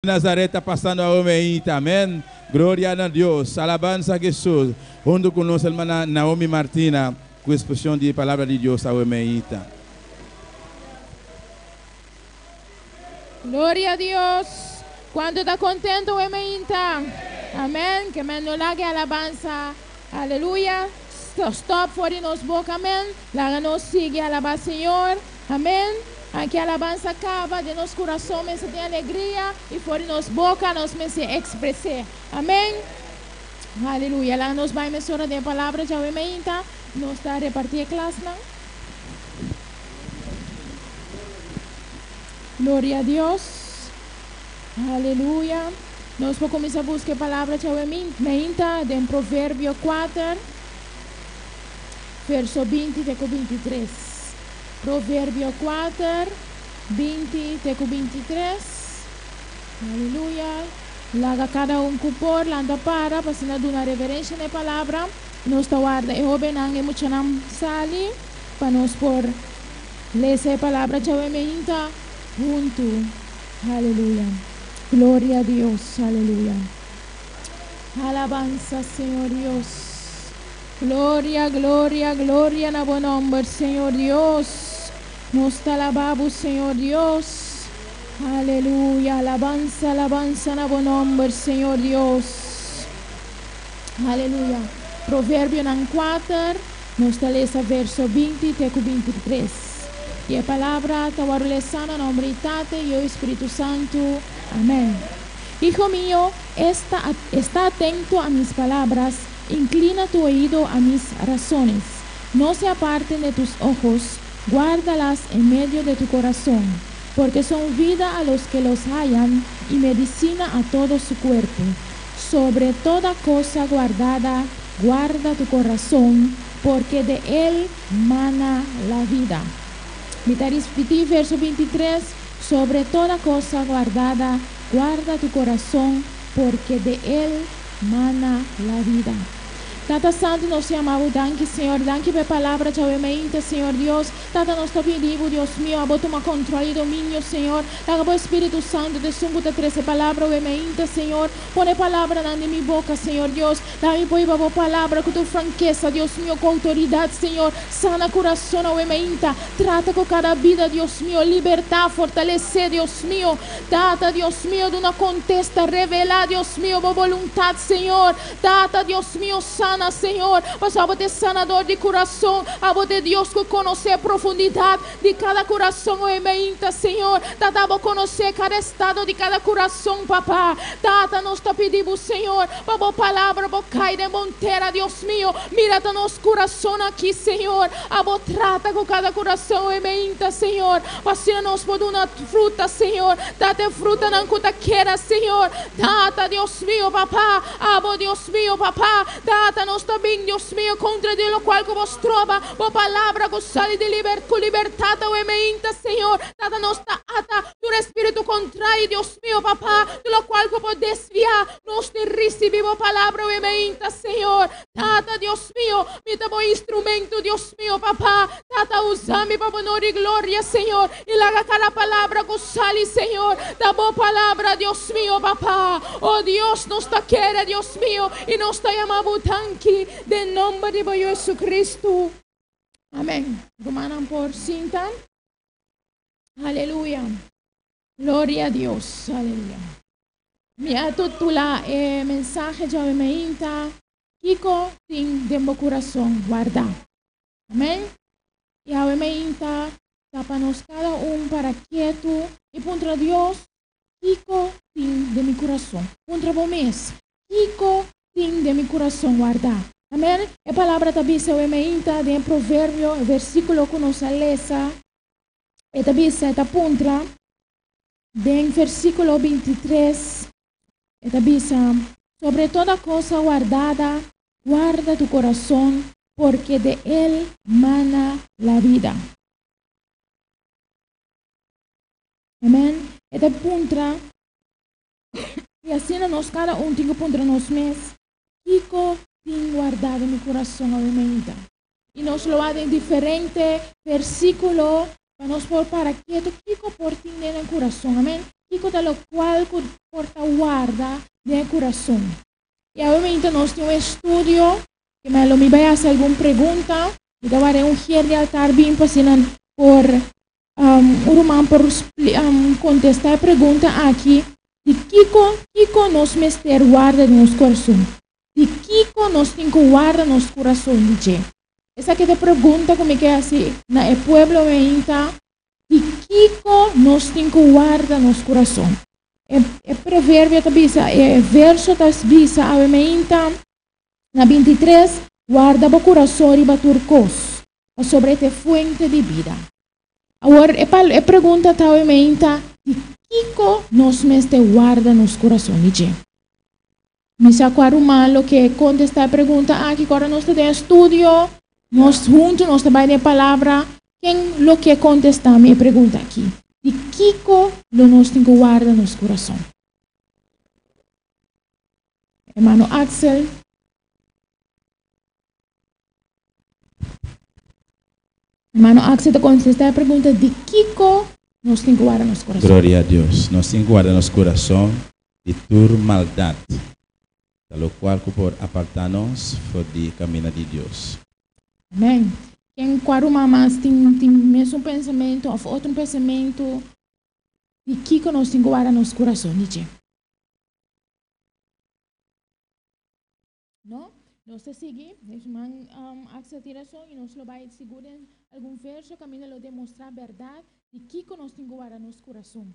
Nazaret ta pasando awe meinta. Amén. Gloria na Dios. Alabansa Jesus. Hunto cu nos hermana Naomi Martina cu expresion di palabra di Dios awe meinta. Gloria a Dios. Cuanto ta contento awe meinta? Amén. Ke men no laga e alabansa. Aleluya. Stop for di nos boca. Amén. Laga nos sigui alaba Señor. Amén. Anke alabansa caba, den nos curason mester tin alegria y for di nos boca nos mester expres'é. Amén. Aleluya. Laga nos bai mesora den e palabra djawe meinta. Nos ta reparti e klasnan. Gloria a Dios. Aleluya. Nos por cuminsa busca e palabra djawe meinta den Proverbio kuater, verso 20 te cu 23. Proverbio 4, 20 te cu 23. Aleluya. Laga cada un cu por lanta para pa asina duna reverencia na e palabra. Nos ta warda e hobennan, e muchanan sali pa nos por lesa e palabra djawe meinta huntu. Aleluya. Gloria a Dios. Aleluya. Alabansa Señor Dios. Gloria, gloria, gloria na bo nomber, Señor Dios. Nos ta alaba bo, Señor Dios. Aleluya. Alabansa, alabansa na bo nomber, Señor Dios. Aleluya. Proverbionan 4, nos ta lesa verso 20 te cu 23. Y e palabra ta worde lesa na nomber di Tata, Yiu y Spiritu Santo. Amén. Hijo mío, está atento a mis palabras, inclina tu oído a mis razones. No se aparten de tus ojos, guárdalas en medio de tu corazón, porque son vida a los que los hallan y medicina a todo su cuerpo. Sobre toda cosa guardada, guarda tu corazón, porque de él mana la vida. Mi ta ripití verso 23, sobre toda cosa guardada, guarda tu corazón, porque de él mana la vida. Tata Santo, nos yama bo danki, Señor. Danki pa e palabra djawe mainta, Señor Dios. Tata, nos ta pidi bo, Dios mio, abo tuma control y dominio, Señor. Laga bo Spiritu Santo ta esun cu ta trece palabra awe mainta, Señor. Pone palabranan den mi boca, Señor Dios. Dami por hiba bo palabra cu tur frankesa, Dios mio, cu autoridad, Señor. Sana curason awe mainta. Trata cu cada bida, Dios mio. Liberta, fortalece, Dios mio. Tata, Dios mio, duna contesta. Revela, Dios mio, bo boluntad, Señor. Tata, Dios mio, sana, Señor. Pasobra abo ta e sanador di curason. Abo ta e Dios cu conoce e profundidad di cada curason awe mainta, Señor. Tata, abo conoce cada estado di cada curason, Papa. Tata, nos ta pidi bo, Señor, pa bo palabra bo cay den bon tera, Dios mio. Mira ta nos curason aki, Señor. Abo trata cu cada curason awe mainta, Señor. Pa asina nos por duna fruta, Señor. Date e frutanan cu ta keda, Señor. Tata, Dios mio, Papa. Abo, Dios mio, Papa. Tata, nos ta bin, Dios mio, contra di locual cu bo stroba bo palabra cu sali di liber cu libertad awe meinta, Señor. Tata, nos ta ata tur espiritu contrario, Dios mio, Papa, di locual cu por desvia nos di ricibi bo palabra awe meinta, Señor. Tata, Dios mio, mi ta bo instrumento, Dios mio, Papa. Tata, usa mi pa bo honor y gloria, Señor. Y laga cada palabra cu sali, Señor, ta bo palabra, Dios mio, Papa. Oh Dios, nos ta kere, Dios mio, y nos ta yama bo danki den nomber di bo Jesucristo. Amen. Rumannan por sinta. Aleluya. Gloria a Dios. Aleluya. Mi a titula e mensahe djawe mainta, Kiko tin den bo curason guarda. Amen. Y awe mainta ta pa nos cada un para ketu y puntra Dios, Kiko tin den mi curason? Puntra bo mes, Kiko tin den mi curason guarda? Amen. E palabra ta bisa awe mainta den e proverbio, e versiculo cu nos a lesa, e ta bisa, e ta puntra, den versiculo 23, e ta bisa, Sobre toda cosa guardada, guarda tu corazón, porque de él mana la vida. Amen. E ta puntra, y asina nos cada un tin cu puntra nos mes, Kiko tin guarda den mi curason awe mainta? Y nos lo a den diferente versiculo pa nos por para keto kiko por tin den nan curason. Amen. Kiko ta lokual ku por ta warda den e kurason? I awe mainta nos tin un estudio ke mei lo mi bai hasi algun pregunta. Mi ta warda un hier di altar bin pa asina por un ruman por kontestá e pregunta aki di kiko kiko nos mester warda den nos kurason. Di kiko nos tin ku warda nos kurason di dje? Esaki ta e pregunta ku mi ke hasi na e pueblo mainta. Di kiko nos tin ku warda nos kurason? E, e proverbio ta bisa, e verso ta bisa awe meinta na 23, warda bo kurason riba tur kos, pasobra e ta e fuente di bida. Awor, e, pal, e pregunta ta awe meinta, di kiko nos mester warda nos kurason di dje? Mi sa kua ruman lo ke kontestá e pregunta aki ku ora nos ta den estudio, nos huntu nos ta bai den e palabra. Ken lo ke kontestá mi e pregunta aki? Di kiko lo nos tin ku warda nos kurason? Hermano Axel. Hermano Axel ta kontestá e pregunta di kiko nos tin ku warda nos kurason. Gloria a Dios. Nos tin ku warda nos kurason di tur maldat, ta lokual ku por apartá nos for di kaminda di Dios. Amèn. Ken kua ruman mas tin tin mesun pensamentu òf otro pensamentu di kiko nos tin ku warda nos kurason di dje? No? Nos ta sigui, ruman Axel tin rason i nos lo bai sigur den algun verso kaminda lo demostrá bèrdat di kiko nos tin ku warda nos kurason.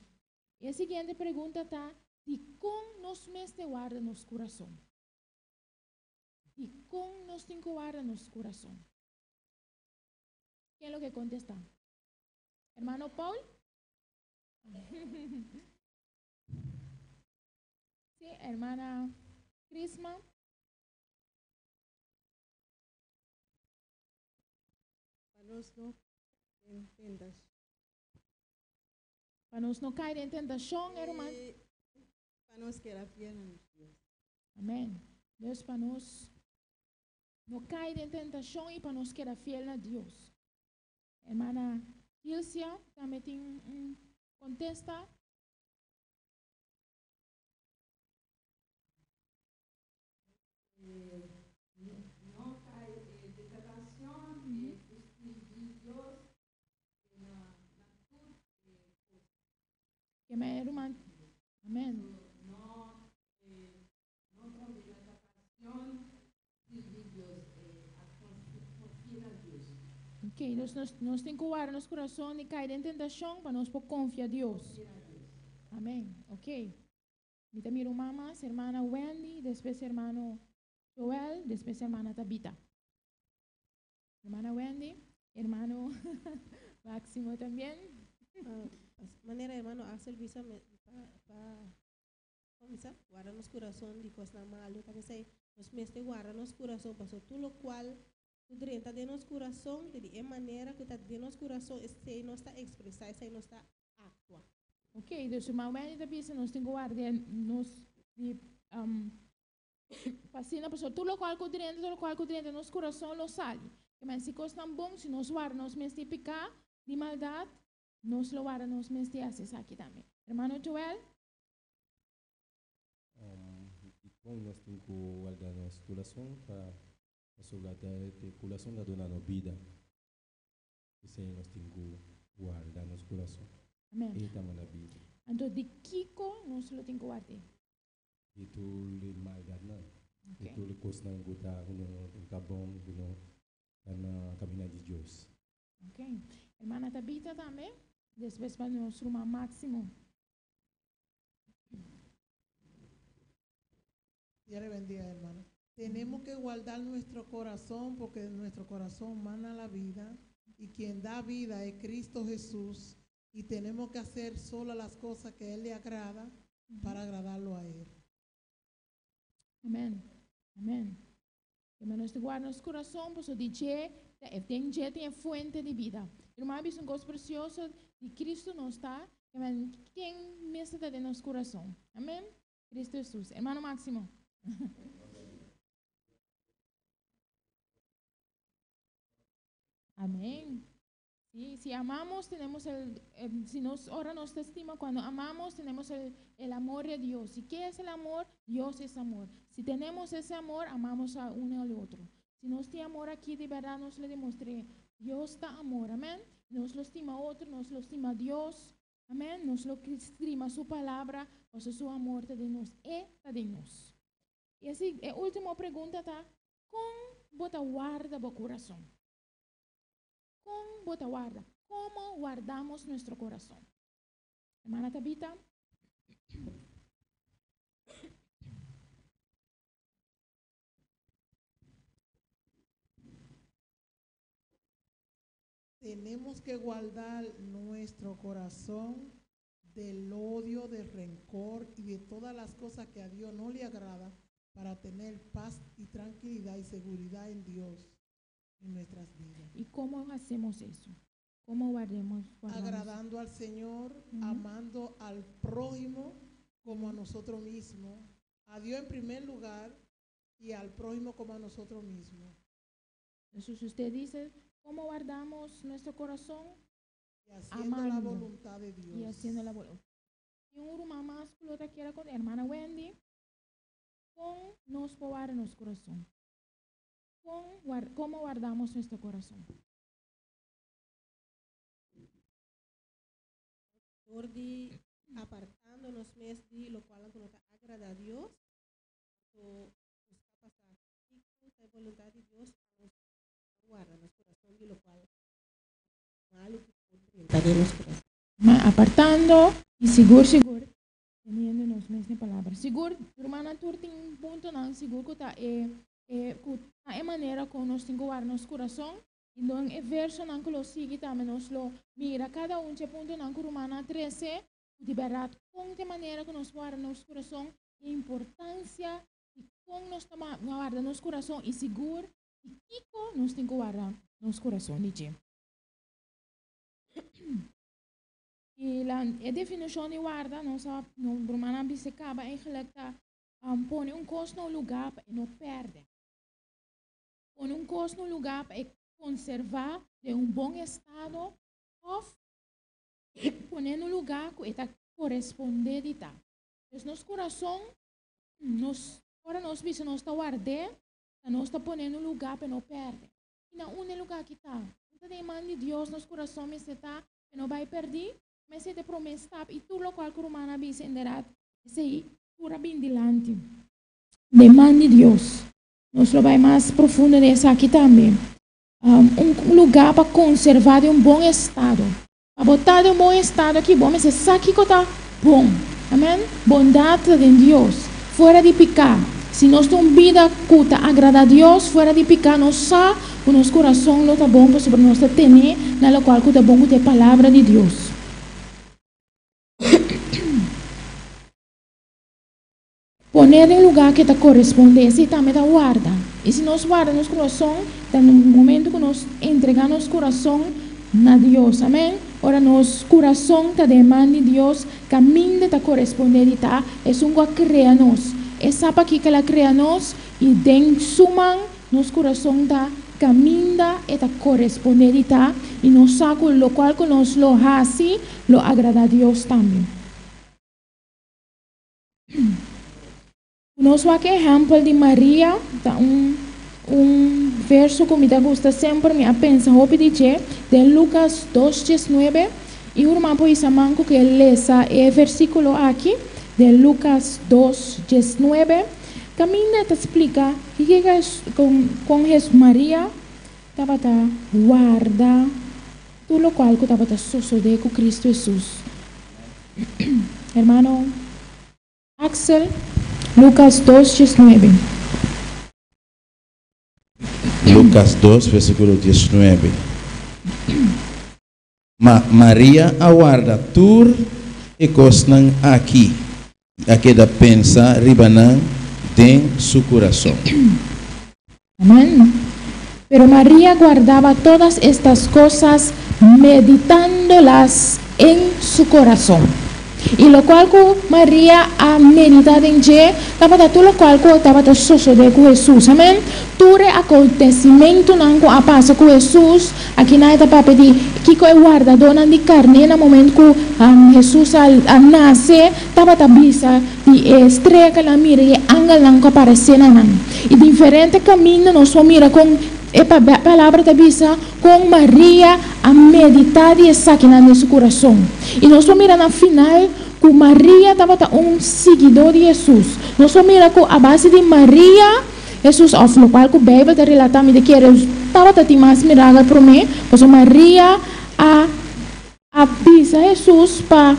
E siguiente pregunta ta, Dikon nos mester warda nos kurason? Dikon nos tin ku warda nos kurason? Ken lo ke kontestá? Hermano Paul? Sí, hermana Crisma? Pa nos no kai den tentashon. Pa nos no kai den tentashon, herman. I pa nos keda fiel na nos Dios. Amen. Dus pa nos no kai den tentashon i pa nos keda fiel na Dios. Hermana Hilcia tambe tin un kontesta. No kai den tentashon i sirbi Dios na tur kos. Amen, ruman. Amen. No, no kai den tentashon, sirbi Dios, konfia na Dios. Ok, dus nos, nos tin ku warda nos kurason di kai den tentashon pa nos por konfia Dios. Amen. Ok. Mi ta mira un mama, hermana Wendy, despues hermano Joel, despues hermana Tabita. Hermana Wendy, hermano Máximo también. Ah, manera hermano Axel bisa me, pa, pa bisa, guarda nos kurason di kosnan malu. Ta pensei, nos mester guarda nos kurason, paso tur lokual ku drenta den nos kurason, di e manera ku ta den nos kurason, esei nos ta ekspresá, esei nos ta aktua. Ok, dus hermano Wendy ta bisa nos tin ku guarda nos di pa asina pasobra tur lokual ku drenta, tur lokual ku drenta nos kurason lo sali. Ke si kosnan bon, si nos warda nos mes di piká, di maldat, nos lo warda nos mes di hasi esaki tambe. Hermano Joel? Dikon nos tin ku warda nos kurason pa pasobra ta e kurason ta duna nos bida. P'esei nos tin ku warda nos kurason. Amen. E ta manda bida. Anto di kiko nos lo tin ku ward'é? Di tur e maldatnan. Di Ok. tur e kosnan ku ta ku no ta bon, ku no ta na kaminda di Dios. Ok. Hermana Tabita tambe, despues pa nos ruman Máximo. Dios le bendiga, hermano. Tenemos que guardar nuestro corazón porque nuestro corazón mana la vida y quien da vida es Cristo Jesús y tenemos que hacer solo las cosas que a Él le agrada para agradarlo a Él. Amen. Amen. Hermano, nos guarda nos kurason, paso di dje, den dje tin e fuente di bida. Ruman a bisa un kos presioso di Cristo nos ta, amen, ken mester ta den nos kurason. Amen. Cristo Jesus. Hermano Máximo. Amen. Sí, si amamos, tenemos el, si nos ora nos estima, cuando amamos, tenemos el amor de Dios. ¿Y qué es el amor? Dios es amor. Si tenemos ese amor, amamos a uno al otro. Si nos tiene amor aquí, de verdad nos le demostré. Dios está amor, amén. Nos lo estima otro, nos lo estima Dios, amén. Nos lo estima su palabra, o sea, su amor está de nos, está de nos. Y así, la última pregunta está, ¿con bota guarda bo corazón? ¿Con bota guarda? ¿Cómo guardamos nuestro corazón? Hermana Tabita. Tenemos que guardar nuestro corazón del odio, del rencor y de todas las cosas que a Dios no le agrada para tener paz y tranquilidad y seguridad en Dios en nuestras vidas. ¿Y cómo hacemos eso? ¿Cómo guardemos, guardamos? Agradando al Señor, Ujú. amando al prójimo como a nosotros mismos, a Dios en primer lugar y al prójimo como a nosotros mismos. Entonces usted dice, ¿cómo guardamos nuestro corazón? Y haciendo la Amando. voluntad de Dios. Y haciendo la voluntad. Y un mamá más que lo quiera con hermana Wendy, con nos guarda nuestro corazón. Con ¿cómo guardamos nuestro corazón? Jordi, apartándonos mes di lo cual no ta agrada a Dios, o busca pasar la voluntad de Dios, nos guarda nuestro corazón de lo cual malo que puede de nuestro corazón. Ma apartando y sigur, sigur, teniéndonos mesma palabra. Sigur, hermana, tur tin punto nan, sigur que ta ku ta e manera con nos tin guardar nos corazón. Y don e verso nan que lo sigue también nos lo mira cada un che punto nan que Romana 13, de verdad, con de manera que nos guarda nos corazón, e importancia y con nos toma guarda nos corazón y sigur y kiko nos tin guarda nos corazón, dice. Y la definición de guarda, no sa, no, Romana dice acaba eigenlijk ta, pone un cos no lugar pa no perde. Pone un cos no lugar pa conservar de un buen estado of poner no lugar que está corresponde de ta. Entonces, nos corazón, nos, ahora nos dice, nos está guardé, nos está poniendo un lugar para no perder. Y na un lugar que está. Entonces, demanda de Dios, nos corazón me está, que no va a perder, me se te promesa y tú lo cual que romana dice en verdad, ese pura bien delante. Demanda de Dios. Nos lo va más profundo de esa aquí también. Un lugar para conservar de un buen estado. Para botar de un buen estado aquí, bom, ese saque que está bom. Amén. Bondad de Dios. Fuera de picar. Si nos tenemos vida que agrada a Dios, fuera de picar, nos sa, o nosso coração não está bom, porque nós temos, na lo qual que está bom, que é a palavra de Deus. Poner em lugar que te corresponde, esse também da guarda. E se nós guarda nosso coração, tá no momento que nós entregamos nosso coração a Deus, amém? Ora, nosso coração tá demanda de Deus, caminho te corresponde, tá? É um que cria nós. É sabe aqui que ela cria nós e den suman nosso coração tá caminho e tá corresponde, tá? E nós saco lo qual que nós lo hace, lo agrada a Deus também. Nós aqui exemplo de Maria, tá um verso que me gusta sempre, me pensa, hope dice, de Lucas 2:19, e o irmão pois amanco que lesa é versículo aqui, de Lucas 2:19, caminha te explica que que com Jesus Maria tava tá guarda tudo lo qual que tava tá suceder com Cristo Jesus. Hermano Axel, Lucas 2:19. Lucas 2, versículo 19. Maria aguarda tur e cosnan aqui. A queda pensa ribanan den su corazón. Amén. Pero María guardaba todas estas cosas, meditándolas en su corazón. I lokual ku Maria a meditá den dje tabata tur lokual ku tabata sosodé ku Hesus. Amèn. Tur e akontesimentunan ku a pasa ku Hesus, akinan e ta papia di kiko e wardadónan di karné na momentu ku Hesus a nase tabata bisa di e strea ku el a mira i e angelnan ku a paresé na nan. I diferente kaminda nos por mira kon e Palabra ta bisa kon Maria a meditá di esakinan den su kurason. I nos por mira na final ku Maria tabata un siguidó di Hesus. Nos por mira ku a base di Maria, Hesus, òf lokual ku Beibel ta relatá, mi ta kere tabata tin mas milager promé, pasobra Maria a A bisa Hesus pa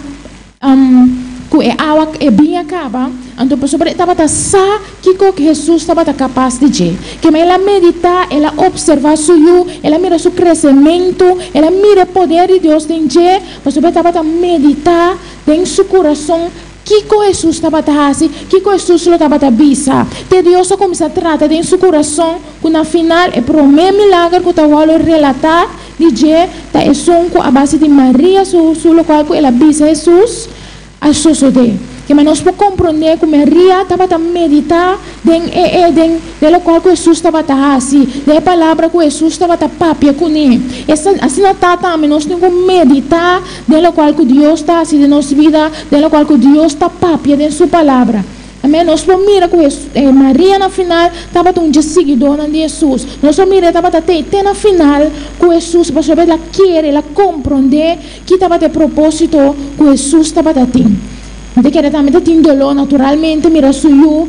ku e awa e biña kaba, anto pasobra e tabata sa kiko Hesus tabata kapas di dje. Kema el a meditá, el a opservá su yu, el a mira su kresementu, el a mira e poder di Dios den dje, pasobra e tabata meditá den su kurason Kiko Hesus tabata hasi? Kiko Hesus lo tabata bisa? Te Dios a kuminsá trata den su kurason ku na final e promé milager ku ta wòrdu relatá di dje ta esun ku a base di Maria su su lokual ku el a bisa Hesus a sosodé. Kema nos por komprondé ku Maria tabata meditá den e e den den lokual ku Hesus tabata hasi, den e palabra ku Hesus tabata papia kuné. Esta asina ta tambe nos tin ku meditá Den lokual ku Dios ta hasi den nos bida, den lokual ku Dios ta papia den Su Palabra. Amèn. Nos por mira ku Maria na final tabata un dje siguidónan di Hesus. Nos por mira e tabata tei te na final ku Hesus pasobra el a kere, el a komprondé ki tabata e propósito ku Hesus tabata tin. Mi ta kere tambe ta tin doló naturalmente mira su yu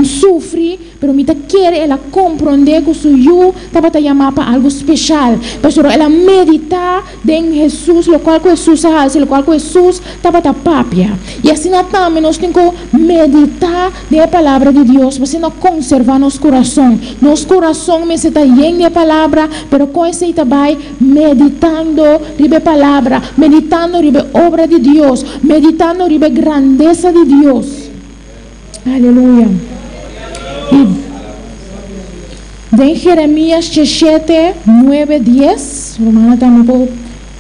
sufri. Pero mi ta kere el a komprondé ku su yu tabata yamá pa algu speshal. Pasobra el a meditá den Hesus, lokual ku Hesus a hasi, lokual ku Hesus tabata papia. I asina tambe nos tin ku meditá den e Palabra di Dios pa asina konservá nos kurason. Nos kurason mester ta yen di e Palabra, pero kon esei ta bai? Meditando riba e Palabra, meditando riba e obra di Dios, meditando riba e grandesa di Dios. Aleluya. I den Jeremías 17, 9, 10, rumannan tambe por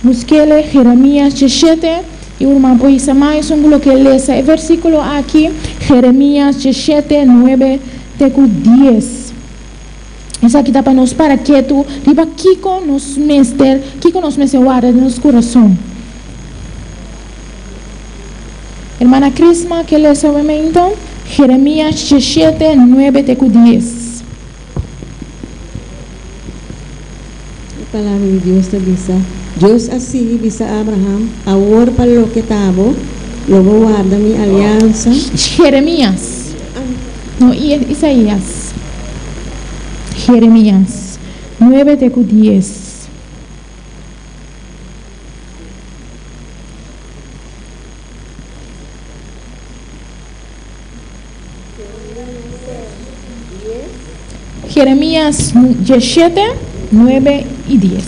busk'el, Jeremías 17, i un ruman por hisa man esun ku lo ke lesa e versíkulo aki, Jeremías 17, 9 te ku 10. Esaki ta pa nos para ketu riba kiko nos mester, kiko nos mester warda den nos kurason. Hermana Crisma ke lesa momento Jeremías 17, 9 te ku 10. E Palabra di Dios ta bisa, Dios a sigui bisa Abraham, Awor pa loke ta bo, lo bo warda mi aliansa. Jeremías, no Isaías. Jeremías 9 te ku 10. Jeremías 17, 9 i 10.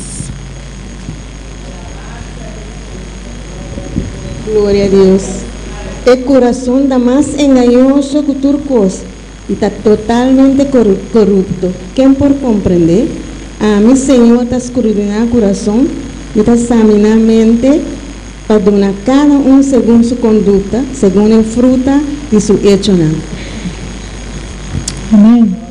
Gloria a Dios. E kurason ta mas engañoso ku tur kos i ta totalmente korupto. Ken por komprendé? Ami, Señor, ta skrudiná kurason, mi ta saminá mente, pa duna kada un segun su kondukta, segun e fruta di su echonan. Amèn.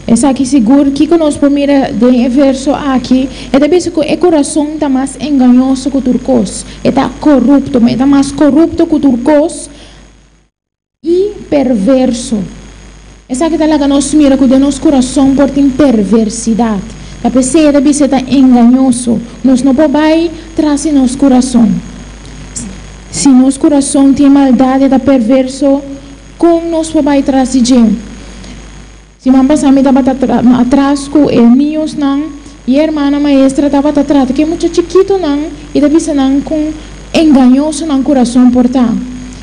Esaki sigur, kiko nos por mira den e verso aki? E ta bisa ku e kurason ta mas engañoso ku tur kos. E ta korupto, e ta mas korupto ku tur kos. I perverso. Esaki ta laga nos mira ku den nos kurason por tin perversidat. Ta p'esei e ta bisa e ta engañoso. Nos no por bai tras di nos kurason. Si nos kurason tin maldat, e ta perverso, kon nos por bai tras di dje? Siman pasá mi tabata atras ku e niñosnan i e hermana maestra tabata trata ku e mucha chikitonan i ta bisa nan kon engañoso nan kurason por ta.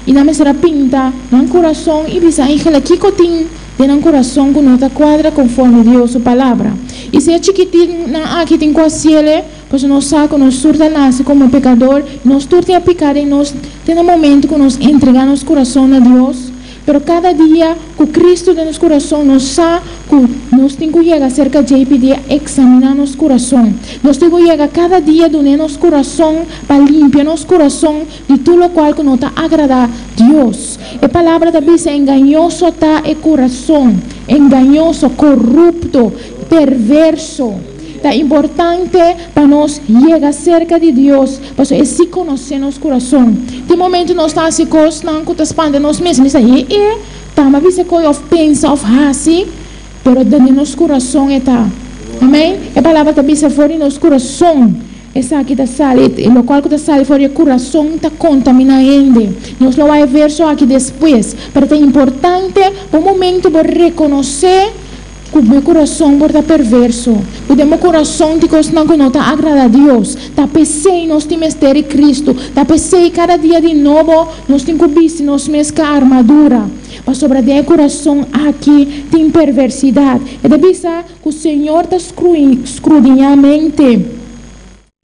I nan mester a pinta nan kurason i bisa Angela kiko tin den nan kurason ku no ta kuadra konforme Dios su palabra. I si e chikitinnan aki tin ku hasiele, pasobra nos sa ku nos tur ta nase komo pekador i nos tur tin a piká den nos te na momento ku nos entregá nos kurason na Dios. Pero kada dia ku Kristu den nos kurason, nos sa ku nos tin ku yega serka dje i pidié eksaminá nos kurason. Nos tin ku yega kada dia dun'é nos kurason pa limpia nos kurason di tur lokual ku no ta agradá Dios. E Palabra ta bisa, Engañoso ta e kurason, engañoso, korupto, perverso. Ta importante pa nos yega serka di Dios, pasobra e sí konosé nos kurason. Tin momentu nos ta hasi kosnan ku ta spanta nos mes. Mi sa, E e ta mi a bisa koe òf pensa òf hasi, pero den nos kurason e ta. Amèn? E Palabra ta bisa for di nos kurason esaki ta sali, i lokual ku ta sali for di e kurason ta kontaminá hende. Nos lo wak e verso aki despues, pero ta importante pa un momentu bo rekonosé Ku bo kurason por ta perverso, ku den bo kurason tin kosnan ku no ta agrada Dios. Ta p'esei nos tin mester di Kristu. Ta p'esei kada dia di nobo nos tin ku bisti nos mes ka armadura, pasobra den e kurason aki tin perversidat. E ta bisa ku Señor ta skrudiñá mente.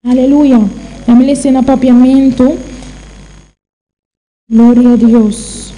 Aleluya! Lami lesa na papiamentu. Gloria a Dios.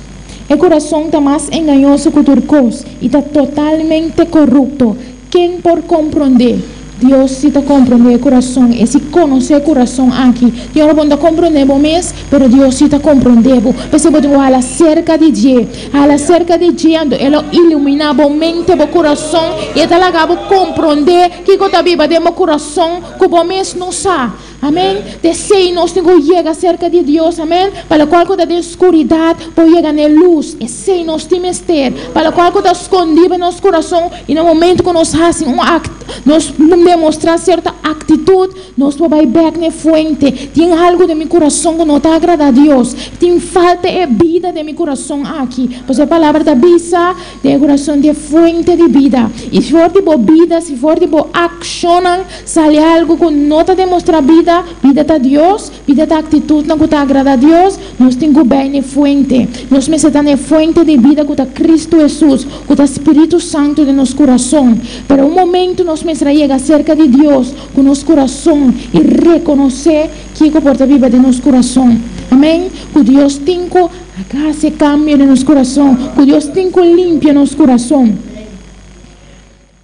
E kurason ta mas engañoso ku tur kos i ta totalmente korupto. Ken por komprondé? Dios si ta komprondé e kurason. E si konosé e kurason aki. Tin ora bo no ta komprondé bo mes, pero Dios si ta komprondé bo. P'esei bo tin ku hala serka di dje. Hala serka di dje, anto e lo iluminá bo mente, bo kurason, i e ta laga bo komprondé kiko ta biba den bo kurason ku bo mes no sa. Amen. T'esei nos tin ku yega serka di Dios, amen, pa lokual ku ta den skuridat por yega na e lus. Esei nos tin mester, pa lokual ku ta skondí den nos kurason i na momentu ku nos hasi un akt, nos demostrá sierto aktitut, nos por bai bèk na e fuente. Tin algu den mi kurason ku no ta agradá Dios. Tin falta e bida den mi kurason aki. Pasobra e Palabra ta bisa. Den e kurason di e fuente di bida. I si for di bo bida, si for di bo akshonnan sali algu ku no ta demostrá bida, bida ta Dios, bida ta aktitutnan ku ta agradá Dios, nos tin ku bai na e fuente. Nos mester ta na e fuente di bida ku ta Kristu Hesus, ku ta Spiritu Santu den nos kurason. Pero un momentu nos mester a yega serka di Dios ku nos kurason i rekonosé kiko por ta biba den nos kurason. Amèn. Ku Dios tin ku. A hasi kambio den nos kurason, ku Dios tin ku limpia nos kurason.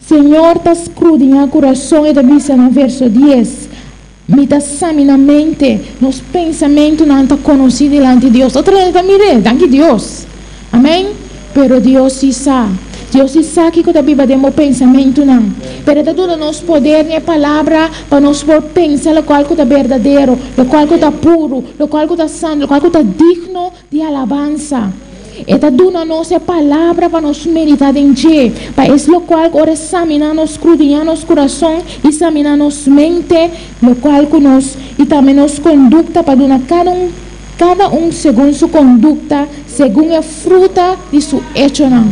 Señor ta skrudiñá kurason, e ta bisa na verso dies, Mi ta samina mente, nos pensamentunan ta konosí dilanti Dios. Otro hende ta mir'é, danki Dios. Amèn. Pero Dios sí sa. Dios sí sa kiko ta biba den bo pensamentunan. Pero e ta duna nos poder den e Palabra pa nos por pensa lokual ku ta berdadero, lokual ku ta puru, lokual ku ta santu, lokual ku ta digno di alabansa. E ta duna nos e Palabra pa nos meditá den dje, pa es lokual ku ora e saminá nos, skrudiñá nos kurason i saminá nos mente, lokual ku nos i tambe nos kondukta pa duna kada un Kada un segun su kondukta, segun e fruta di su echonan.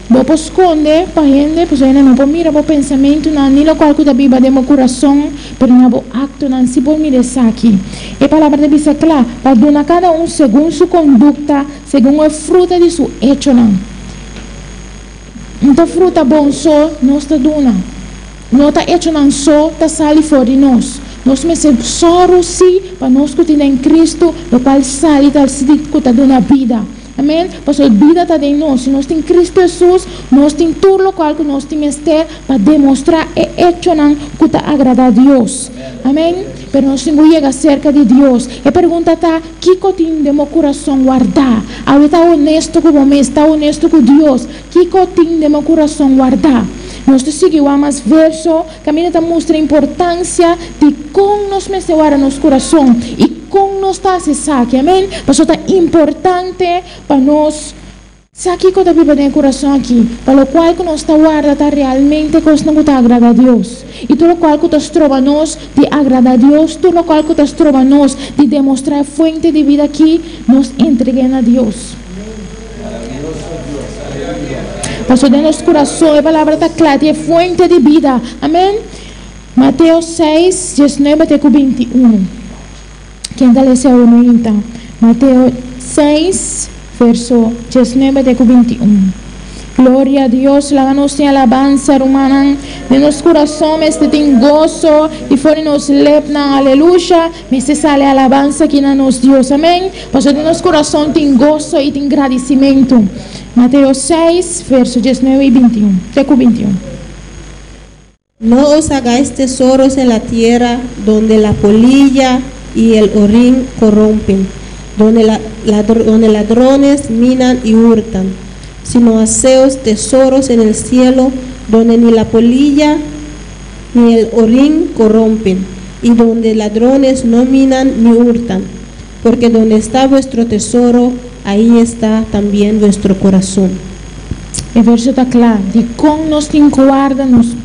Bo por skonde pa hende, pasobra hende no por mira bo pensamentunan ni lokual ku ta biba den bo kurason, pero na bo aktonan sí por mira esaki. E palabra ta bisa kla, pa duna kada un segun su kondukta, segun e fruta di su echonan. No ta fruta bon so nos ta duna. No ta echonan so ta sali for di nos. Nos mester sòru sí pa nos ku tin den Kristu, lokual sali ta di ku ta duna bida. Amen. Pasobra bida ta den nos. Si nos tin Kristu Hesus, nos tin tur lokual ku nos tin mester pa demostrá e echonan ku ta agradá Dios. Amen. Pero nos tin ku yega serka di Dios. E pregunta ta, Kiko tin den bo kurason wardá? Awe ta honesto ku bo mes, ta honesto ku Dios. Kiko tin den bo kurason wardá? Nos ta sigui wak mas verso kaminda ta mustra importansia di kon nos mester warda nos kurason i kon nos ta hasi esaki. Amen. Pasobra ta importante pa nos sa kiko ta biba den e kurason aki, pa lokual ku nos ta warda ta realmente kosnan ku ta agrada Dios. I tur lokual ku ta stroba nos di agrada Dios, tur lokual ku ta stroba nos di demostrá e fuente di bida aki, nos entreg'é na Dios. Pasobra den nos kurason e palabra ta kla, di e fuente di bida. Amen. Mateo seis, diesnuebe te ku bintiunu. Ken ta lesa e onuinta? Mateo seis, verso diesnuebe te ku 21. Gloria na Dios, laga nos tin alabansa, rumannan. Den nos kurason, mester tin goso i for di nos lepnan, aleluya, mester sali alabansa aki na nos Dios. Amèn. Pasobra den nos kurason tin goso i tin gradisimentu. Mateo 6, verso 19 i 21. Te ku 21. No os hagáis tesoros en la tierra donde la polilla y el orín corrompen, donde ladrones minan y hurtan, sino haceos tesoros en el cielo donde ni la polilla ni el orín corrompen, y donde ladrones no minan ni hurtan. Porque donde está vuestro tesoro, ahí está también vuestro corazón. E verso ta kla. Di kon nos tin ku warda nos,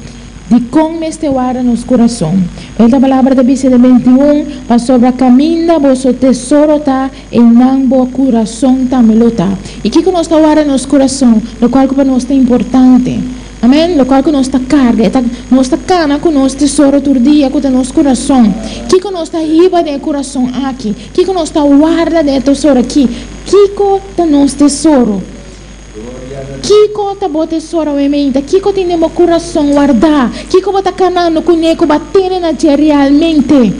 di kon mester warda nos kurason. E palabra ta bisa den 21, pasobra kaminda boso tesoro ta, einan bo kurason tambe lo ta. I kiko nos ta warda nos kurason, lokual ku pa nos ta importante. Amèn? Lokual ku nos ta karga, ta, nos ta kana ku nos tesoro tur dia, ku ta nos kurason. Kiko nos ta hiba den kurason aki? Kiko nos ta warda den tesoro aki? Kiko ta nos tesoro? Kiko ta bo tesoro mente? Kiko tin den bo kurason wardá? Kiko bo ta kanando kuné ku bo tene na dje realmente?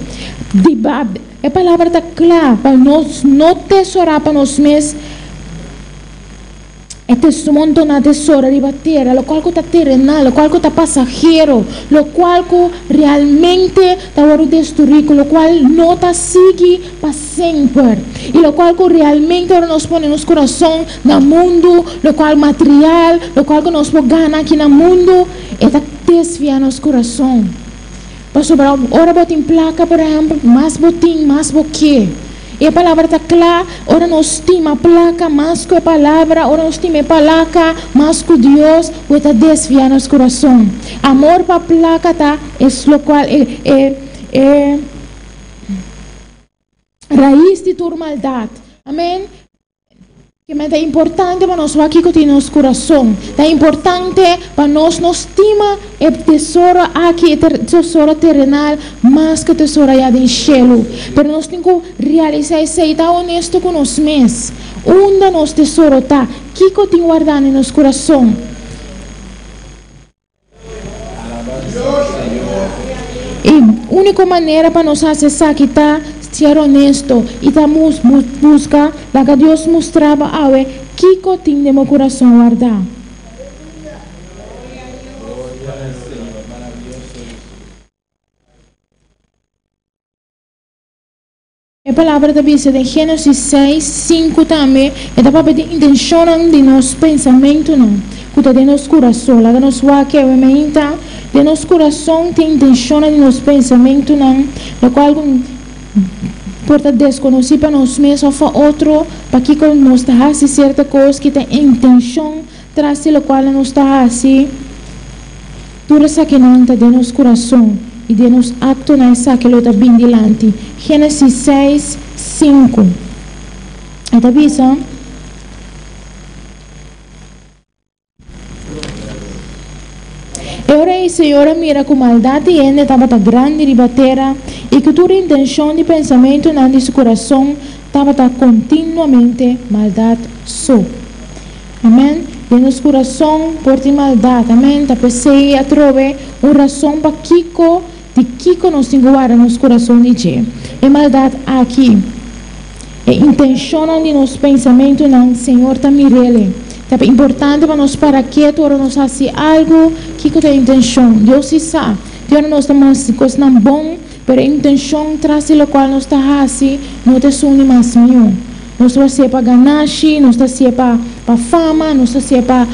Di ba, e palabra ta kla pa nos no tesorá pa nos mes e montoná tesoro riba tera, lokual ku ta terenal, lokual ku ta pasahero, lokual ku realmente ta wòrdu destruí, lokual no ta sigui pa semper. I lokual ku realmente ora nos pone nos kurason na mundu, lokual material, lokual ku nos por gana aki na mundu, ta desviá nos kurason. Pasobra ora bo tin plaka, por ehèmpel, mas bo tin, mas bo ke. I e palabra ta kla, ora nos stima plaka mas ku e palabra, ora nos stima plaka mas ku Dios, ta desviá nos kurason. Amor pa plaka ta, es lokual e rais di tur maldat. Amèn. Ke ta importante pa nos aki ku tin nos kurason. Ta importante pa nos no stima e tesoro aki, e tesoro terenal, mas ku tesoro aya den shelu. Pero nos tin ku realisá esei, ta honesto ku nos mes. Unda nos tesoro ta? Kiko tin wardá den nos kurason? Alabansa na Señor. E úniko manera pa nos hasi esaki ta ser honesto i ta buska laga Dios mustra bo awe kiko tin den bo kurason wardá. Gloria al Señor. Maravilloso Jesús. E palabra ta bisa den Génesis 6, 5 tambe, e ta papia di intenshon di nos pensamentunan, ku ta den nos kurason. Laga nos wak e meinta, den nos kurason tin intenshon di nos pensamentunan, lokual por ta deskonosí pa nos mes òf pa otro, pa kiko nos ta hasi sierto kos, ku ta intenshon tras di lokual nos ta hasi. Tur esakinan ta den nos kurason i den nos aktonan esaki lo ta bin dilanti. Génesis 6, 5. E ta bisa. E ora ei Señor a mira ku maldat di hende tabata grandi riba tera i ku tur intenshon di pensamentunan di su kurason tabata kontinuamente maldat so. Amèn. Den nos kurason por tin maldat. Amèn. Ta p'esei atrobe un rason pa kiko di kiko nos tin ku warda nos kurason di dje. E maldat aki, e intenshonnan di nos pensamentunan, Señor ta mir'é. Ta importante pa nos para ketu ora nos hasi algu, kiko ta e intenshon. Dios sí sa. Dios nos ta hasi kosnan bon, pero e intenshon tras di lokual nos ta hasi no ta esun di mas mihó. Nos ta hasié pa ganashi, nos ta hasié pa fama, nos ta hasié pa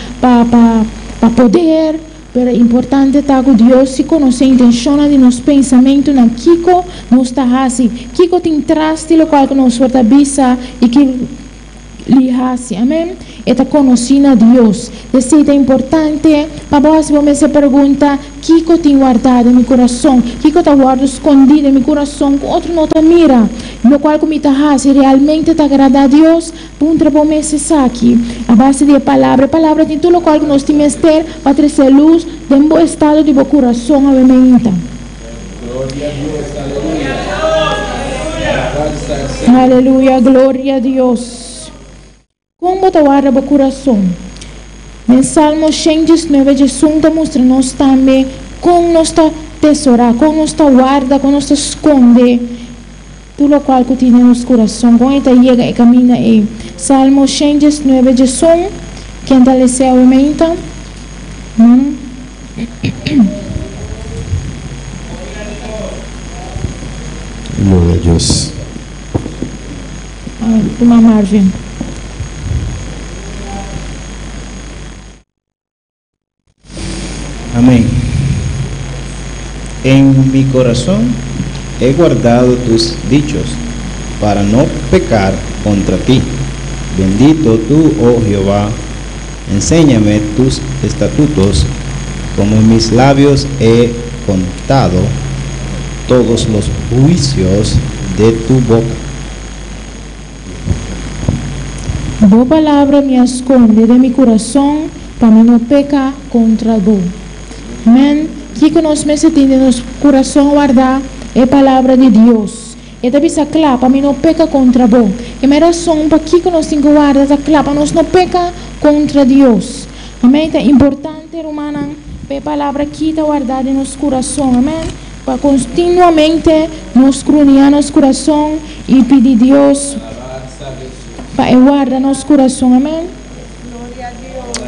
poder. Pero importante ta ku Dios sí konosé intenshonnan di nos pensamentunan, kiko nos ta hasi, kiko tin tras di lokual ku nos ta bisa i ki li hasi. Amèn. E ta konosí na Dios. Esei ta importante pa bo hasi bo mes e pregunta, kiko tin wardá den mi kurason? Kiko ta wòrdu skondí den mi kurason ku otro no ta mira? Lokual ku mi ta hasi realmente ta agradá Dios? Puntra bo mes esaki. A base di e palabra, e palabra tin tur lokual ku nos tin mester pa trese lus den bo estado di bo kurason awe mainta. Gloria a Dios. Aleluya. Alabansa al Señor. Aleluya, gloria na Dios. Kon bo ta warda bo kurason? Den Salmo 119, 11 ta mustra nos tambe kon nos ta tesorá, kon nos ta warda, kon nos ta skonde tur lokual ku tin den nos kurason, kon e ta yega e kaminda ei. Salmo 119, 11, ken ta les'é awe meinta? Hermano? Gloria a Dios. Ruman Marvin. Amén. En mi corazón he guardado tus dichos para no pecar contra ti. Bendito tú, oh Jehová, enséñame tus estatutos, como en mis labios he contado todos los juicios de tu boca. Bo palabra mi a skonde den mi kurason pa mi no peka kontra bo. Amèn. Kiko nos mester tin den nos kurason wardá? E palabra di Dios. E ta bisa kla pa mi no peka kontra bo. E mei rason pakiko nos tin ku warda ta kla pa nos no peka kontra Dios. Amèn. Ta importante, rumannan, pa e palabra aki ta wardá den nos kurason. Amèn. Pa kontinuamente nos krunia nos kurason i pidi Dios pa e warda nos kurason. Amèn.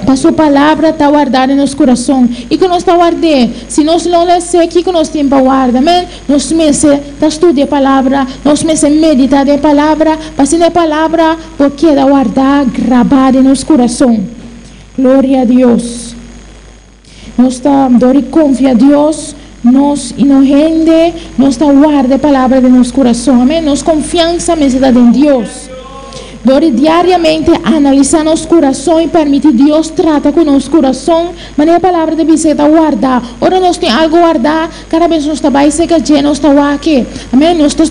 Pa su palabra ta wardá den nos kurason. I ku nos ta ward'é? Si nos no les'é, kiko nos tin pa warda? Amèn. Nos mester ta studia e palabra, nos mester meditá den e palabra, pa asina e palabra por keda wardá, grabá den nos kurason. Gloria a Dios. Nos ta dor di konfia Dios, nos i no hende, nos ta warda e palabra den nos kurason. Amèn. Nos konfiansa mester ta den Dios. Dor di diariamente analisá nos kurason i permití Dios trata ku nos kurason, manera e palabra ta bisa e ta warda. Ora nos tin algu wardá, kada bes nos ta bai serka dje, nos ta wak e. Amèn. Nos ta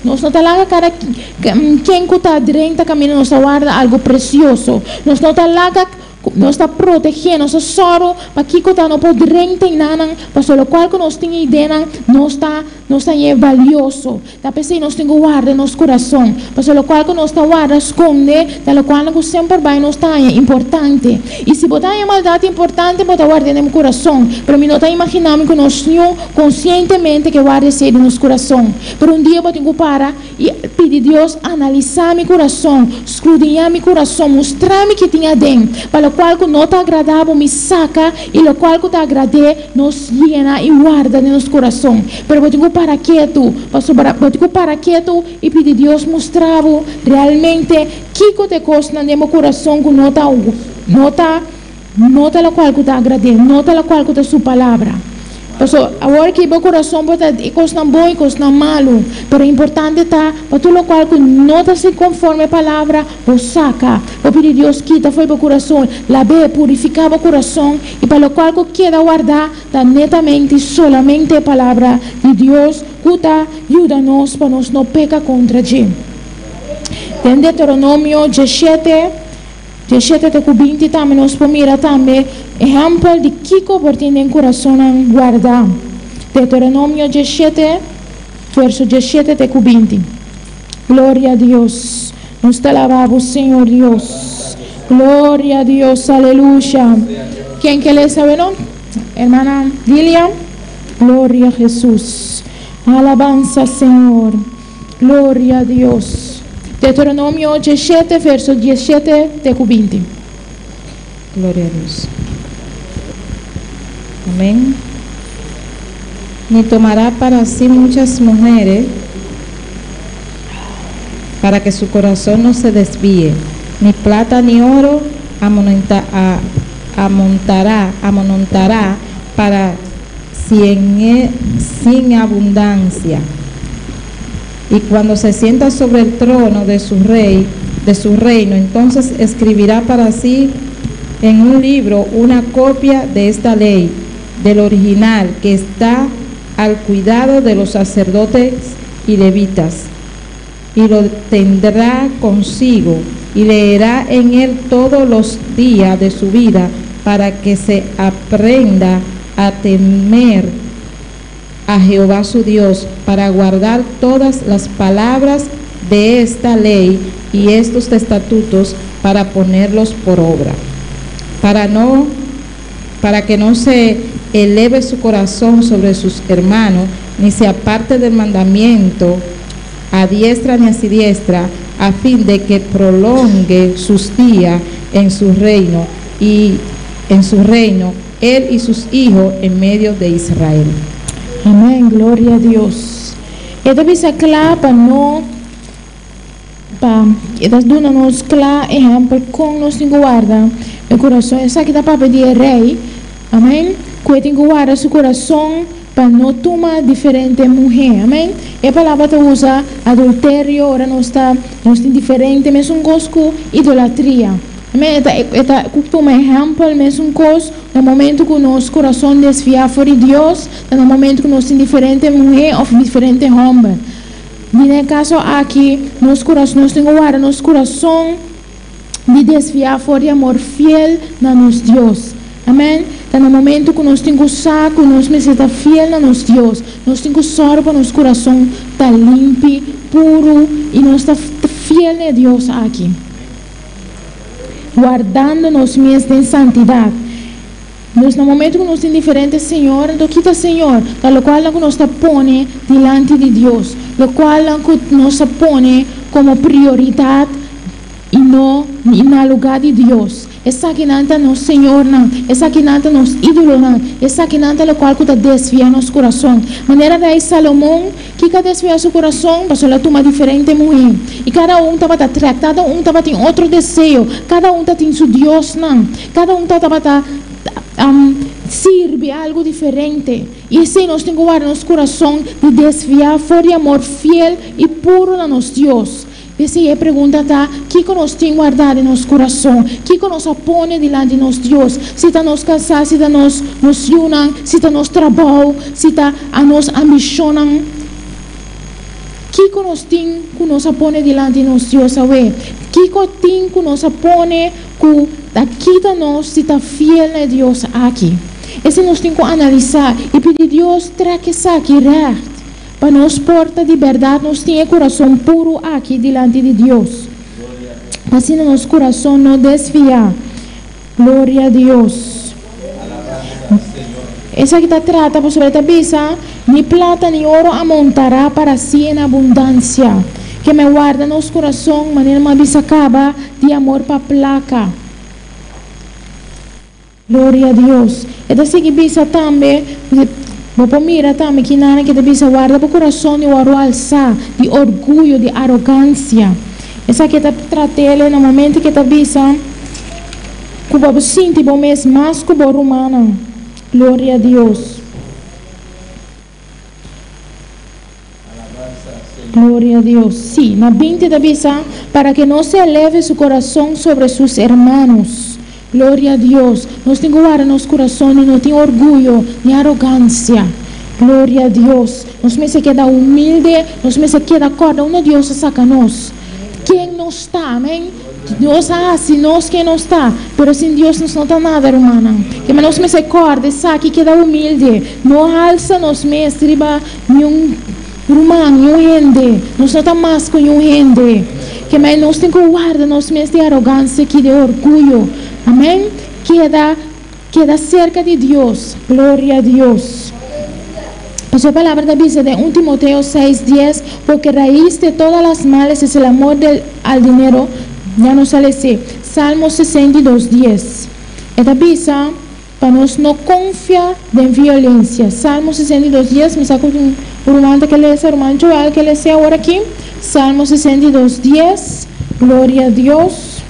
nos no ta laga kada ken ku ta drenta kaminda nos ta warda algu presioso. Nos no ta laga Ku nos ta protegé, nos ta sòru pa kiko ta no por drenta i nanan, pasobra lokual ku nos tin idenan, nos ta nos ta hañ'é balioso. Ta p'esei nos tin ku warda nos kurason, pasobra lokual ku nos ta warda skonde ta lokualnan ku semper bai nos ta haña importante. I si bo ta haña maldat importante, bo ta ward'é den bo kurason. Pero mi no ta imaginá mi ku nos niun konsientemente ke warda esei den nos kurason. Pero un dia bo tin ku para I pidi Dios, Analisá mi kurason, skrudiñá mi kurason, mustra mi ke tin aden, pa lokual ku no ta agradá bo mi saka i lokual ku ta agrad'é nos yena i warda den nos kurason. Pero bo tin ku para ketu, pasobra bo tin ku para ketu i pidi Dios mustra bo realmente kiko ta e kosnan den bo kurason ku no ta no ta no ta lokual ku ta agrad'é, no ta lokual ku ta su palabra. Paso, awor ki bo kurason por ta e kosnan bon i kosnan malu, pero importante ta pa tur lokual ku no ta sin konforme e palabra, bo saka. Bo pidi Dios kita fo'i bo kurason, lab'é, purifiká bo kurason, i pa lokual ku keda wardá ta netamente i solamente e palabra di Dios ku ta yuda nos pa nos no peka kontra dje. Den Deuteronomio 17. 17 te ku 20 tambe nos por mira tambe ehèmpel di kiko por tin den kurasonnan guardá. Deuteronomio 17, verso 17 te ku 20. Gloria a Dios. Nos ta alabá bo, Señor Dios. Gloria a Dios, aleluya. Ken ke lesa weno? Hermana Dilia. Gloria a Jesus. Alabansa, Señor. Gloria a Dios. Deuteronomio 17, verso 17 te ku 20. Gloria a Dios. Amén. Ni tomará para sí muchas mujeres, para que su corazón no se desvíe, ni plata ni oro amonta, a, amontará, amonontará para sí en, e, sin abundancia. Y cuando se sienta sobre el trono de su rey, de su reino, entonces escribirá para sí en un libro una copia de esta ley, del original que está al cuidado de los sacerdotes y levitas, y lo tendrá consigo y leerá en él todos los días de su vida para que se aprenda a temer a Jehová su Dios, para guardar todas las palabras de esta ley y estos estatutos para ponerlos por obra. Para no para que no se eleve su corazón sobre sus hermanos, ni se aparte del mandamiento a diestra ni a siniestra, a fin de que prolongue sus días en su reino y en su reino, él y sus hijos en medio de Israel. Amèn, gloria Dios. E ta bisa kla pa no pa e ta duna nos kla ehèmpel kon nos tin ku warda e kurason. Esaki ta papia di e rei, amèn, ku e tin ku warda su kurason pa no tuma diferente muhé, amèn. E palabra ta usa adulterio ora nos ta nos tin diferente mesun kos ku idolatria. Amèn. E ta e ta tuma ehèmpel mesun kos na momento ku nos kurason desviá for di Dios, ta na momento ku nos tin diferente muhé òf diferente hòmber. Di na e kaso aki, nos kurason, nos tin ku warda nos kurason di desviá for di amor fiel na nos Dios. Amèn. Ta na momento ku nos tin ku sa ku nos mester ta fiel na nos Dios. Nos tin ku sòru pa nos kurason ta limpi, puru i nos ta fiel na e Dios aki. Wardando nos mes den santidat. Nos na momento ku nos tin diferente Señor, anto kita Señor? Ta lokualnan ku nos ta pone dilanti di Dios, lokualnan ku nos ta pone komo prioridat i no na lugá di Dios. Esakinan ta nos señornan, esakinan ta nos ídolonan, esakinan ta lokual ku ta desviá nos kurason. Manera Rei Salomon, kiko a desviá su kurason? Pasobra el a tuma diferente muhé, i kada un tabata trèk, kada un tabatin otro deseo, kada un tatin su diosnan, kada un tabata sirbi algu diferente. I esei nos tin ku warda nos kurason di desviá for di amor fiel i puru na nos Dios. P'esei e pregunta ta, Kiko nos tin wardá den nos kurason? Kiko nos a pone dilanti nos Dios? Si ta nos kasá, si ta nos nos yunan, si ta nos trabou, si ta a nos ambishonnan, kiko nos tin ku nos a pone dilanti nos Dios awe? Kiko tin ku nos a pone ku ta kita nos si ta fiel na e Dios aki? Esei nos tin ku analisá i pidi Dios trèk esaki règt. Pa nos por ta di bèrdat nos tin e kurason puru aki dilanti di Dios, pa asina nos kurason no desviá. Gloria Dios. Esaki ta trata pasobra e ta bisa, Ni plata ni oro amontará para sí en abundansia. Ke me warda nos kurason manera mi a bisa kaba di amor pa plaka. Gloria a Dios. E ta sigui bisa tambe, Bo por mira tambe ki nana ki ta bisa, Warda bo kurason di wòrdu alsá, di orguyo, di arogansia. Esaki e ta trat'el na momento ku e ta bisa ku bo sinti bo mes mas ku bo rumannan. Gloria a Dios. Gloria a Dios. Sí, na 20 ta bisa, para que no se eleve su corazón sobre sus hermanos. Gloria a Dios. Nos tin ku warda nos kurason i no tin orguyo ni arogansia. Gloria a Dios. Nos mester keda humilde, nos mester keda kòrda unda Dios a saka nos. Ken nos ta, amén. Dios a hasi nos ken nos ta, pero sin Dios nos no ta nada, rumannan. Kema nos mester kòrda esaki, keda humilde, no halsa nos mes riba niun ruman, niun hende. Nos no ta mas ku niun hende. Kema nos tin ku warda nos mes di arogansia aki, di orguyo. Amén. Keda, keda serka di Dios. Gloria a Dios. Pasobra e palabra ta bisa den 1 Timoteo 6, 10, Porque raíz de todas las males es el amor del al dinero, ya nos a les'é. Salmo 62, 10. E ta bisa pa nos no konfia den violensia. Salmo 62, 10, mi sa ku un ruman ta ke lesa, ruman Joel ke les'é awor aki. Salmo 62, 10, Gloria a Dios.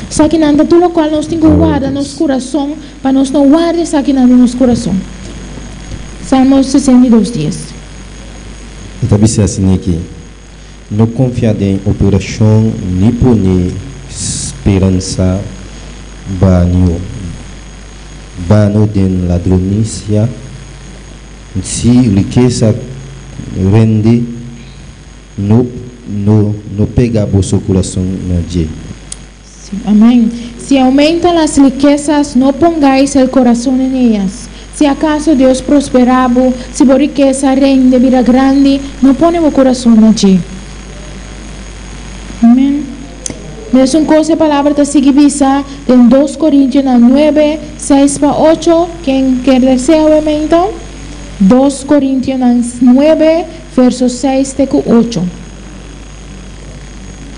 Esakinan ta tur lokual nos tin ku warda nos kurason pa nos no warda esakinan den nos kurason. Salmo 62, 10. E ta bisa asin'aki, No konfia den operashon ni pone speransa bano den ladronisia. Si rikesa rende, no no no pega boso kurason na dje. Sí, amén. Si aumentan las riquezas, no pongáis el corazón en ellas. Si acaso Dios prospera bo, si bo rikesa rende bira grandi, no pone bo kurason na dje. Amén. Mesun kos e palabra ta sigui bisa den 2 Korintionan 9, 6 pa 8. Ken ke les'é awe mainta? 2 Korintionan 9, verso 6 te ku 8.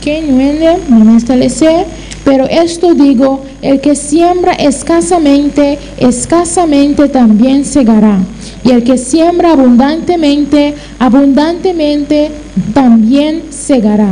Ken wende? Mi mes ta les'é. Pero esto digo, el que siembra escasamente, escasamente también segará. Y el que siembra abundantemente, abundantemente también segará.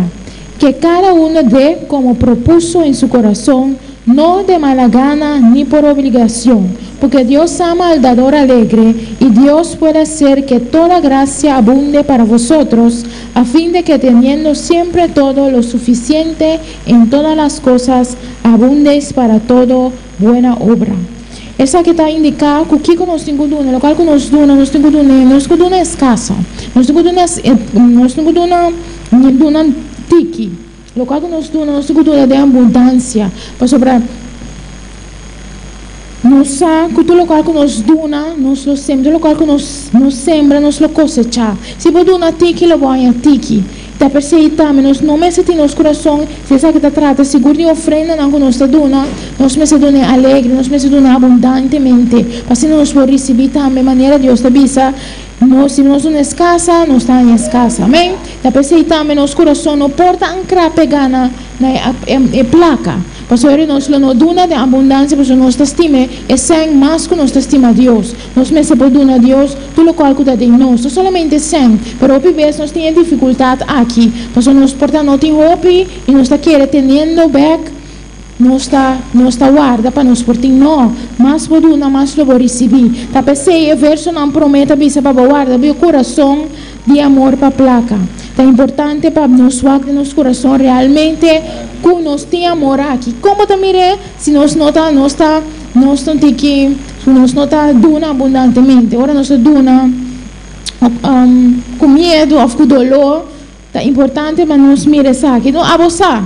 Que cada uno dé como propuso en su corazón, no de mala gana ni por obligación, porque Dios ama al dador alegre y Dios puede hacer que toda gracia abunde para vosotros, a fin de que teniendo siempre todo lo suficiente en todas las cosas, abundéis para todo buena obra. Esaki ta indiká ku kiko nos tin ku duna, lokual ku nos duna, nos tin ku duna, nos ku duna eskasa, nos tin ku duna, nos tin ku duna, duna tiki. Lokual ku nos duna, nos tin ku duna den abundansia, pasobra nos sa ku tur lokual ku nos duna, nos lo sembra, tur lokual ku nos nos sembra, nos lo kosechá. Si bo duna tiki, lo bo haña tiki. Ta p'esei tambe nos no mester tin nos kurason, si esaki ta trata sigur di ofrendanan ku nos ta duna, nos mester dun'é alegre, nos mester duna abundantemente, pa asina nos por risibí tambe manera Dios ta bisa. Nos, si nos duna eskasa, nos ta haña eskasa. Amén. Ta p'esei tambe nos kurason no por ta ankrá pegá na na e e plaka. Pasobra nos lo no duna den abundansia pasobra nos ta stima e sèn mas ku nos ta stima Dios. Nos mester por duna Dios tur lokual ku ta den nos, no solamente sèn. Pero hopi bes nos tin e difikultat aki, pasobra nos por ta no tin hopi i nos ta kere teniendo bèk. Nos ta nos ta warda pa nos por tin no. Mas bo duna, mas lo bo risibí. Ta p'esei e versonan promé ta bisa pa bo warda bo kurason di amor pa plaka. Ta importante pa nos wak den nos kurason realmente ku nos tin amor aki. Kon bo ta mir'é si nos no ta nos ta nos no tin ki nos no ta duna abundantemente? Ora nos ta duna ku miedu òf ku doló. Ta importante pa nos mira esaki. No abo sa.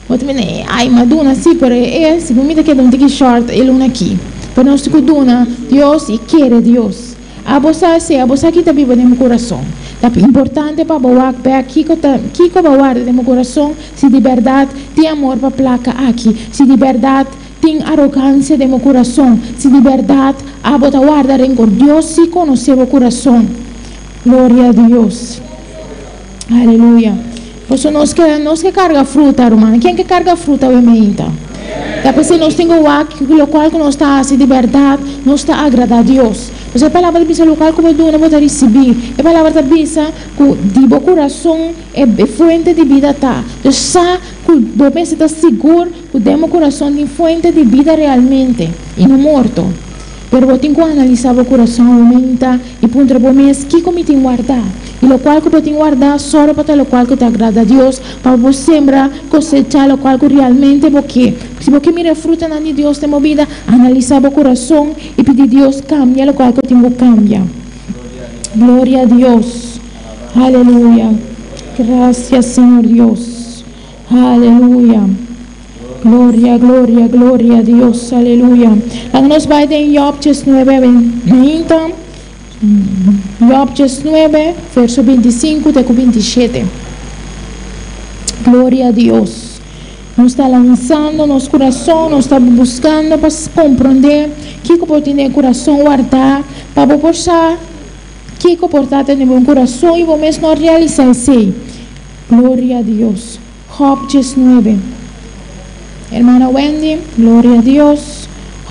Bo ta mira e ai m'a duna si pero e e si bo mi ta keda un tiki short e luna aki. Pero nos tin ku duna Dios i kere Dios. Abo sa esei, abo sa ki ta biba den bo kurason. Ta importante pa bo wak bek kiko ta kiko bo warda den bo kurason si di bèrdat tin amor pa plaka aki, si di bèrdat tin arogansia den bo kurason, si di bèrdat abo ta warda renkor. Dios si konosé bo kurason. Gloria a Dios. Aleluya. Pasobra nos ke nos ke karga fruta, ruman. Ken ke karga fruta awe meinta? Ta p'esei nos tin ku wak ku lokual ku nos ta hasi di bèrdat nos ta agradá Dios. Pasobra e palabra ta bisa lokual ku bo duna bo ta risibí. E palabra ta bisa ku di bo kurason e e fuente di bida ta. Dus sa ku bo mester ta sigur ku den bo kurason tin fuente di bida realmente i no morto. Pero bo tin ku analisá bo kurason aumenta i puntra bo mes, Kiko mi tin wardá? I lokual ku bo tin wardá, sòru pa ta lokual ku ta agrada Dios, pa bo sembra, kosechá lokual ku realmente bo ke. Si bo ke mira e frutanan di Dios den bo bida, analisá bo kurason i pidi Dios kambia lokual ku tin ku kambia. Gloria a Dios! Aleluya! Grasias, Señor Dios! Aleluya! Gloria, gloria, gloria a Dios, aleluya. Laga nos bai den Job 19, mainta. Job 19, verso 25 te ku 27. Gloria a Dios. Nos ta lanzando nos kurason, nos ta buskando pa komprondé kiko por tin den kurason wardá, pa bo por sa kiko por ta den bo kurason i bo mes no realisá esei. Gloria a Dios. Job 19. Hermana Wendy, gloria a Dios.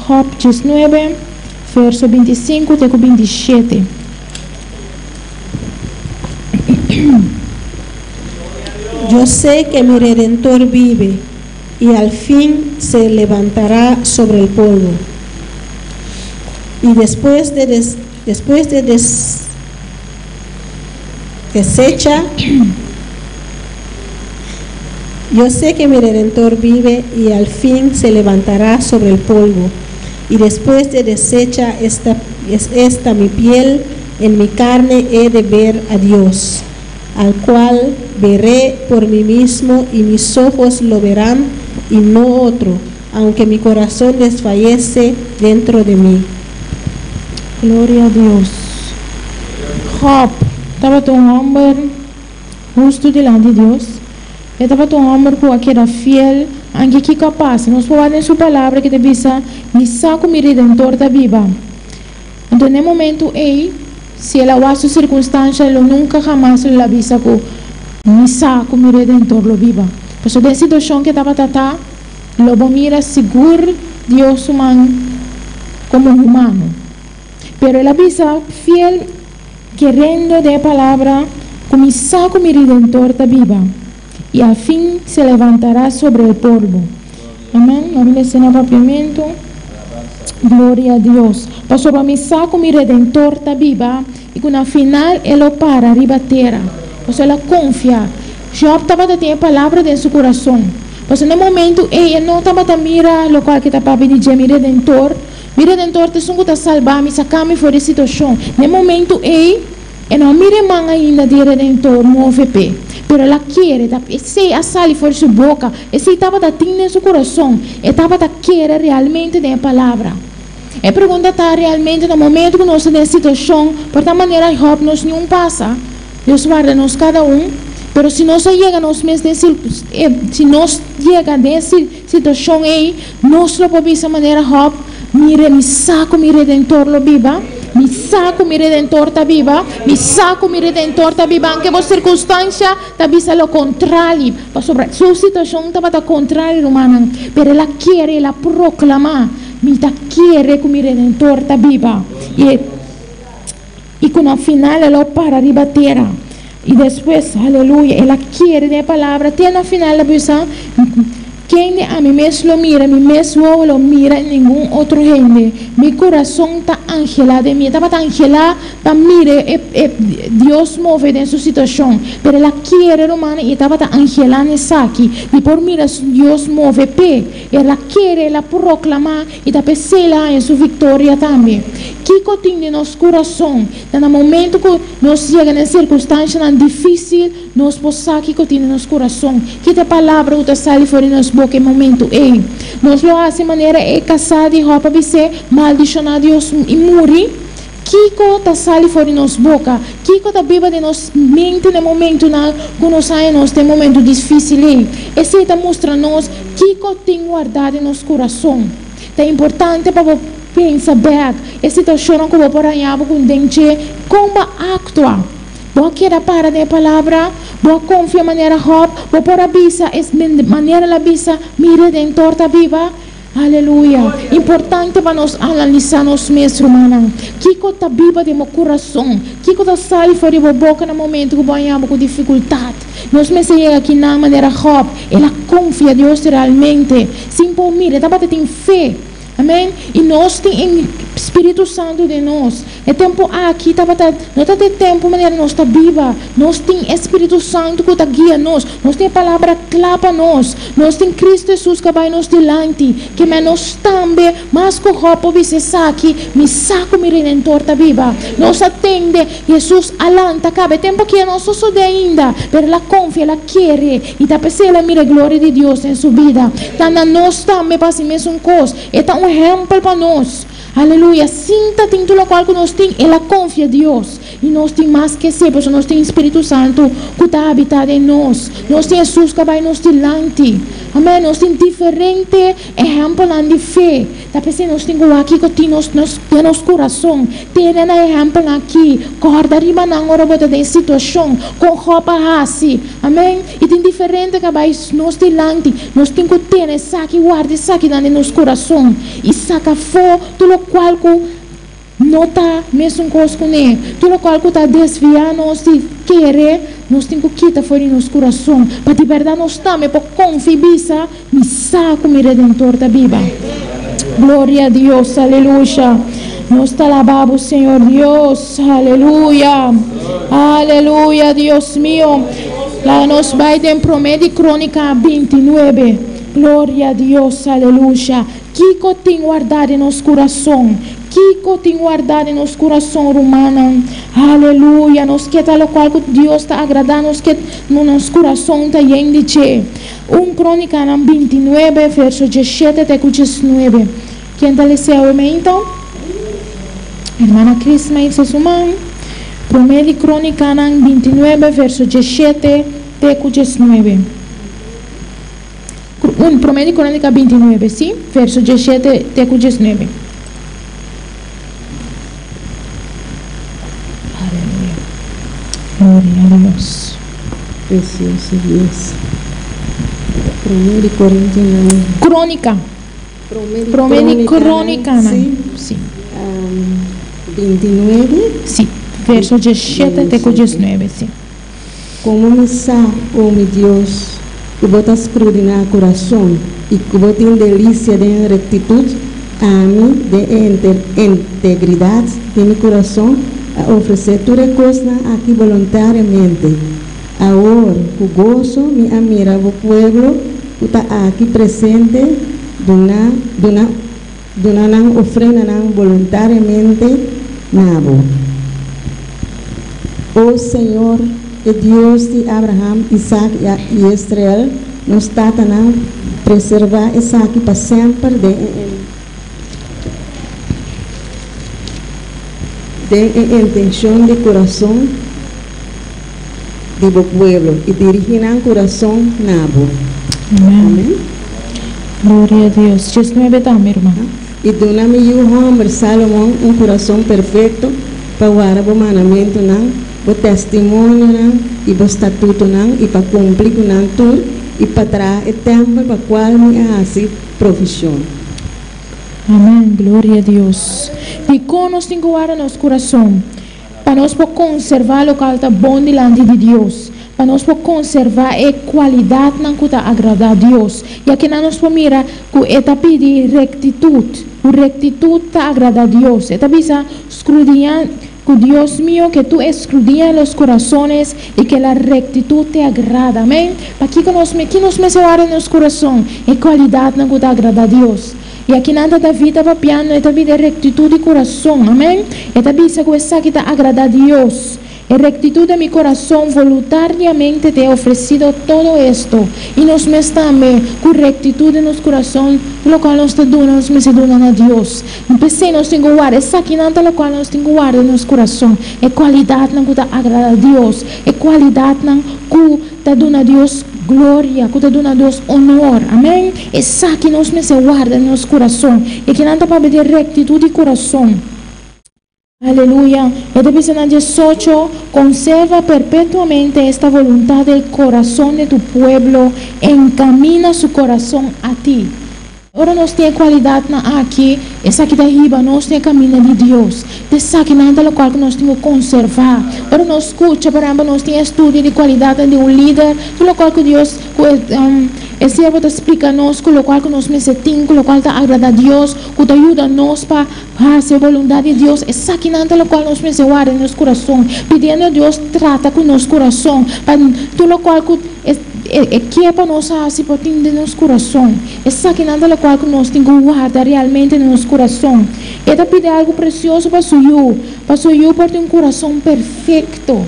Job 19, verso 25 te ku 27. Yo sé que mi Redentor vive y al fin se levantará sobre el polvo. Y después de, des- después de des- deshecha, yo sé que mi Redentor vive y al fin se levantará sobre el polvo. Y después de deshecha esta, es esta mi piel, en mi carne he de ver a Dios, al cual veré por mí mismo y mis ojos lo verán y no otro, aunque mi corazón desfallece dentro de mí. Gloria a Dios. Job tabata un hòmber hustu dilanti di Dios. E tabata un hòmber ku a keda fiel. Anke kiko a pasa, nos por wak den su palabra ku ta bisa, Mi sa ku mi Redentor ta biba. Anto na e momentu ei, si el a wak su sirkunstansha, lo nunka hamas lo el a bisa ku, Mi sa ku mi Redentor lo biba. Pasobra den e situashon ku e tabata ta, lo bo mira sigur Dios su man komo humano. Pero el a bisa fiel kerendo den e palabra ku mi sa ku mi Redentor ta biba, i al fin se levantará sobre el polvo. Amen. Nos lesa na papiamentu. Gloria a Dios. Pasobra mi sa ku mi Redentor ta biba i ku na final e lo para riba tera. Pasobra el a konfia. Jòb tabata tin e palabra den su kurason. Pasobra na e momentu ei e no tabata mira lokual ke ta papia di dje, mi Redentor. Mi Redentor ta esun ku ta salba mi, saka mi for di e situashon. Na e momentu ei, e no a mira e man ainda di e Redentor move p'e, pero el a kere. Ta esei a sali for di su boka, esei tabata tin den su kurason. E tabata kere realmente den e Palabra. E pregunta ta, realmente na momentu ku nos ta den e situashon, por ta manera Jòb nos niun pasa? Dios warda nos kada un. Pero si nos a yega nos mes den si nos yega den e situashon ei, nos lo por bisa manera Jòb, Mire, mi sa ku mi Redentor lo biba, mi sa ku mi Redentor ta biba, mi sa ku mi Redentor ta biba, anke bo sirkunstansha ta bisa lo kontrali, pasobra su situashon tabata kontrali, rumannan, pero el a kere, el a proklamá, Mi ta kere ku mi Redentor ta biba. I i ku na final el a para riba tera. I despues, aleluya, el a kere den e palabra te na final el a bisa, Kende ami mes lo mira, mi mes wowo lo mira i ningun otro hende. Mi kurason ta anhelá den mi. E tabata anhelá pa mira e e Dios move den su situashon. Pero el a kere, rumannan, i e tabata anhelá na esaki, di por mira Dios move p'e. El a kere, el a proklamá i ta p'esei el a haña su viktoria tambe. Kiko tin den nos kurason? Ta na momentu ku nos yega na e sirkunstanshanan difísil, nos por sa kiko tin den nos kurason. Ki ta e palabra ku ta sali for di nos boka e momentu ei? Nos lo hasi manera e kasá di Jòb a bis'é, Maldishoná Dios i muri? Kiko ta sali for di nos boka? Kiko ta biba den nos mente na e momentunan ku nos haña nos den e momentu difísil ei? Esei ta mustra nos kiko tin wardá den nos kurason. Ta importante pa bo pensa bèk e situashonnan ku bo por haña bo ku den dje, kon bo a aktua? Bo a keda para den e palabra? Bo a konfia manera Jòb? Bo por a bisa es manera el a bisa, Mi Redentor ta biba? Aleluya! Importante pa nos analisá nos mes, rumannan. Kiko ta biba den bo kurason? Kiko ta sali for di bo boka na momentu ku bo haña bo ku difikultat? Nos mester yega akinan manera Jòb. El a konfia Dios realmente, sin por mira. E tabata tin fe. Amèn. I nos tin e Spiritu Santu den nos. E tempu aki tabata, no ta e tempu manera nos ta biba. Nos tin e Spiritu Santu ku ta guia nos. Nos tin e Palabra kla pa nos. Nos tin Kristu Hesus ku a bai nos dilanti. Keme nos tambe, mas ku Jòb por bisa esaki, Mi sa ku mi Redentor ta biba. Nos a tende, Hesus a lanta kaba. E tempu aki a no sosodé ainda, pero el a konfia, el a kere, i ta p'esei el a mira e gloria di Dios den su bida. Ta na nos tambe pa hasi mesun kos. E ta un ehèmpel pa nos. Aleluya! Sin ta tin tur lokual ku nos tin, el a konfia Dios. I nos tin mas ke esei, pasobra nos tin Spiritu Santu ku ta habitá den nos. Nos tin Hesus ku a bai nos dilanti. Amèn. Nos tin diferente ehèmpelnan di fe. Ta p'esei nos tin ku wak kiko tin nos nos den nos kurason. Tene na ehèmpelnan akí. Kòrda riba nan ora bo ta den situashon. Kon Jòb a hasi. Amèn. I tin diferente ku a bai nos dilanti. Nos tin ku tene esaki, warda esakinan den nos kurason. I saka afó tur lokual ku no ta mesun kos kuné, tur lokual ku ta desviá nos di kere, nos tin ku kita for di nos kurason, pa di bèrdat nos tambe por konfia i bisa, Mi sa ku mi Redentor ta biba. Gloria a Dios, aleluya. Nos ta alabá bo, Señor Dios, aleluya. Aleluya, Dios mio. Laga nos bai den Promé di Krónika 29. Gloria a Dios, aleluya. Kiko tin wardá den nos kurason? Kiko tin wardá den nos kurason, rumannan? Aleluya! Nos ke ta lokual ku Dios ta agradá, nos ke nos kurason ta yen di dje. Un Krónikanan 29, verso 17 te ku 19. Ken ta lesa awe meinta? Hermana Crisma hisa su man. Promé di Krónikanan 29, verso 17 te ku 19. Un, Promé di Krónika 29, sí, verso 17 te ku 19. Aleluya. Gloria a Dios. Precioso Dios. Promé di Korintionan. Krónika. Promé di Krónikanan. Sí. 29. Sí, verso 17 te ku 19, sí. Komo mi sa, o mi Dios, ku bo ta skrudiná kurason i ku bo tin delisia den rektitut, ami, den e integridat di mi kurason, a ofresé tur e kosnan aki boluntariamente. Awor, ku goso mi a mira bo pueblo ku ta aki presente duna duna duna nan ofrendanan boluntariamente na bo. O Señor, e Dios di Abraham, Isaac i Israel, nos tatanan, preservá esaki pa semper den e den e intenshon di kurason di bo pueblo i dirigí nan kurason na bo. Amen. Gloria a Dios. 19 tambe, ruman. I duna mi yu hòmber Salomon un kurason perfekto pa warda bo mandamentunan, bo testimonionan i bo statutonan i pa kumpli ku nan tur i pa traha e tèmpel pa kual mi a hasi provishon. Amen. Gloria a Dios. Dikon nos tin ku warda nos kurason? Pa nos por konservá lokal ta bon dilanti di Dios, pa nos por konservá e kualidatnan ku ta agradá Dios. I akinan nos por mira ku e ta pidi rektitut, ku rektitut ta agradá Dios. E ta bisa, Skrudiñá ku Dios mio ke tu eskrudiña los kurasones i ke la rektitut te agrada. Amèn. Pakiko nos ki nos mester wòrdu nos kurason? E kualidatnan ku ta agradá Dios. I akinan ta David ta papiando, e ta bida e rektitut di kurason. Amèn. E ta bisa ku esaki ta agradá Dios. E rektitut den mi kurason voluntariamente te he ofresido todo esto. I nos mes tambe, ku rektitut den nos kurason, tur lokual nos ta duna, nos mester duna na Dios. P'esei nos tin ku warda esakinan ta lokual nos tin ku warda den nos kurason, e kualidatnan ku ta agradá Dios, e kualidatnan ku ta duna Dios gloria, ku ta duna Dios onor. Amèn. Esaki nos mester warda den nos kurason. E kinan ta papia di rektitut di kurason. Aleluya. E ta bisa na 18, Konserva perpetuamente esta voluntad del korason de tu pueblo, enkamina su korason a ti. Ora nos tin e kualidatnan aki, esaki ta hiba nos na e kaminda di Dios. Ta esakinan ta lokual ku nos tin ku konservá. Ora nos skucha, por ehèmpel, nos tin e estudio di kualidatnan di un lider, tur lokual ku Dios, ku e e siervo ta splika nos ku lokual ku nos mester tin, ku lokual ta agradá Dios, ku ta yuda nos pa hasi e boluntat di Dios, esakinan ta lokual nos mester warda den nos kurason, pidiendo Dios trata ku nos kurason, pa tur lokual ku e e ke pa nos hasi por tin den nos kurason. Esakinan ta lokual ku nos tin ku warda realmente den nos kurason. E ta pidi algu presioso pa su yu, pa su yu por tin un kurason perfekto.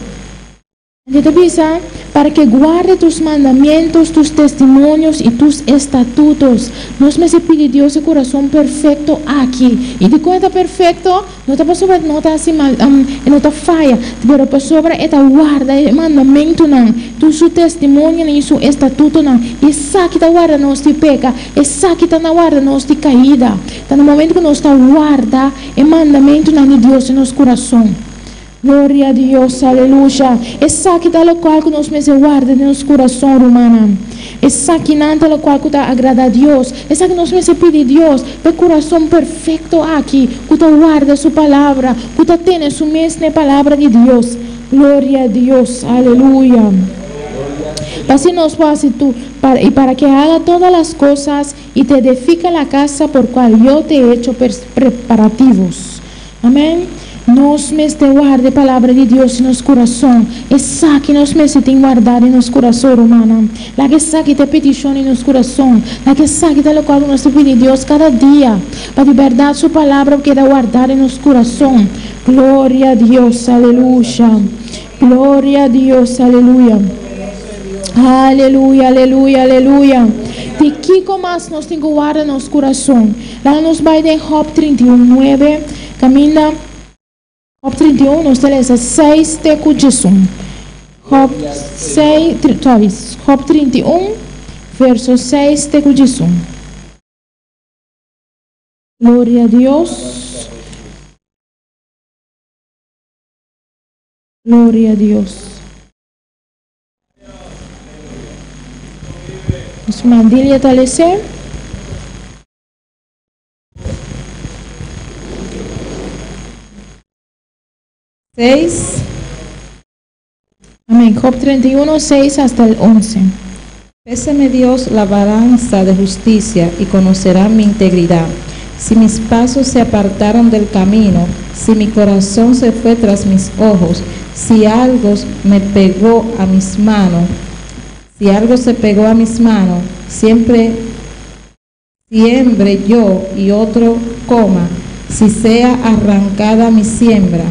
E ta bisa, Para ke guarde tus mandamientos, tus testimonios i tus estatutos. Nos mester pidi Dios e kurason perfekto aki. I dikon e ta perfekto? No ta pasobra e no ta hasi mal, e no ta faya, pero pasobra e ta warda e mandamentunan, tur su testimonionan i su estatutonan. I esaki ta warda nos di peka, esaki ta na warda nos di kaida. Ta na momento ku nos ta warda e mandamentunan di Dios den nos kurason. Gloria a Dios, aleluya. Esaki ta lokual ku nos mester warda den nos kurason, rumannan. Esakinan ta lokual ku ta agradá Dios. Esaki nos mester pidi Dios, pa e kurason perfekto aki, ku ta warda Su Palabra, ku ta tene su mes na e Palabra di Dios. Gloria a Dios, aleluya. Pa asina nos por hasi tur, para, i para ke haga todas las kosas i te edifica la casa por kual yo te he hecho preparativos. Amen. Nos mester warda e Palabra di Dios den nos kurason. Esaki nos mester tin wardá den nos kurason, rumannan. Laga esaki ta e petishon di nos kurason. Laga esaki ta lokual ku nos ta pidi Dios kada dia, pa di bèrdat Su Palabra por keda wardá den nos kurason. Gloria a Dios, aleluya. Gloria a Dios, aleluya. Aleluya, aleluya, aleluya. Di kiko mas nos tin ku warda nos kurason? Laga nos bai den Job 31, 9, kaminda Job 31, nos ta lesa 6 te ku 11. Job 6, sorry, Job 31, verso 6 te ku 11. Gloria a Dios. Gloria a Dios. Nos mandilia ta lese. 6. Amén. Job 31, 6 hasta el 11. Péseme Dios la balanza de justicia y conocerá mi integridad. Si mis pasos se apartaron del camino, si mi corazón se fue tras mis ojos, si algo me pegó a mis manos, si algo se pegó a mis manos, siempre siembre yo y otro coma, si sea arrancada mi siembra,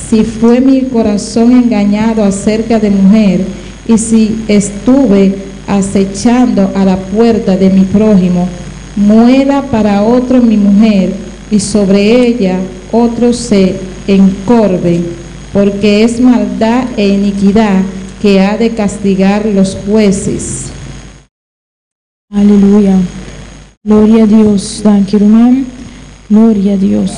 si fue mi corazón engañado acerca de mujer, y si estuve acechando a la puerta de mi prójimo, muera para otro mi mujer, y sobre ella otro se encorve, porque es maldad e iniquidad que ha de castigar los jueces. Aleluya. Gloria a Dios. Danki, ruman. Gloria a Dios.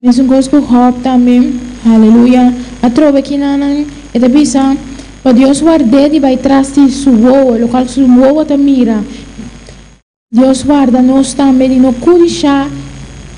Mesun kos ku Job tambe. Aleluya. Atrobe kinanan e ta bisa pa Dios ward'é di bai tras di su wowo, lokual su wowo ta mira. Dios warda nos tambe di no kudishá,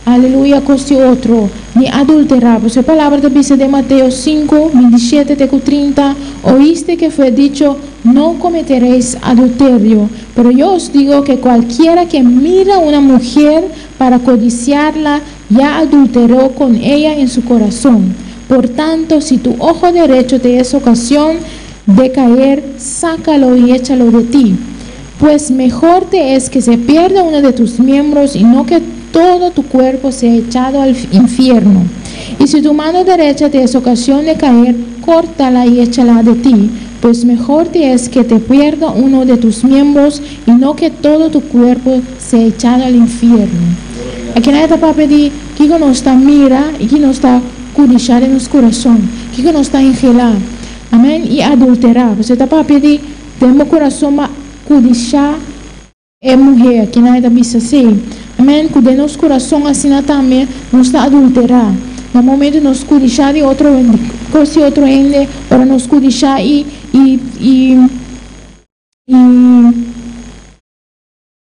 aleluya, kos di otro, ni adulterá. Pasobra e palabra ta bisa den Mateo 5, 27 te ku 30, Oíste que fue dicho, No cometeréis adulterio. Pero yo os digo que cualquiera que mira una mujer para codiciarla, ya adulteró con ella en su corazón. Por tanto, si tu ojo derecho te es ocasión de caer, sácalo y échalo de ti. Pues mejor te es que se pierda uno de tus miembros y no que todo tu cuerpo sea echado al infierno. Y si tu mano derecha te es ocasión de caer, córtala y échala de ti, pues mejor te es que te pierda uno de tus miembros y no que todo tu cuerpo sea echado al infierno. Akinan e ta papia di kiko nos ta mira y kiko nos ta kudisha den nos kurason, kiko nos ta ingelá, amen, y adulterá. Pasobra e ta papia di den bo kurason bo a kudisha e muher. Kinan e ta bisa si, amen, ku den nos kurason asina tambe nos ta adulterá. Na momento nos kudisha di otro kos di otro hende, ora nos kudisha y y y y.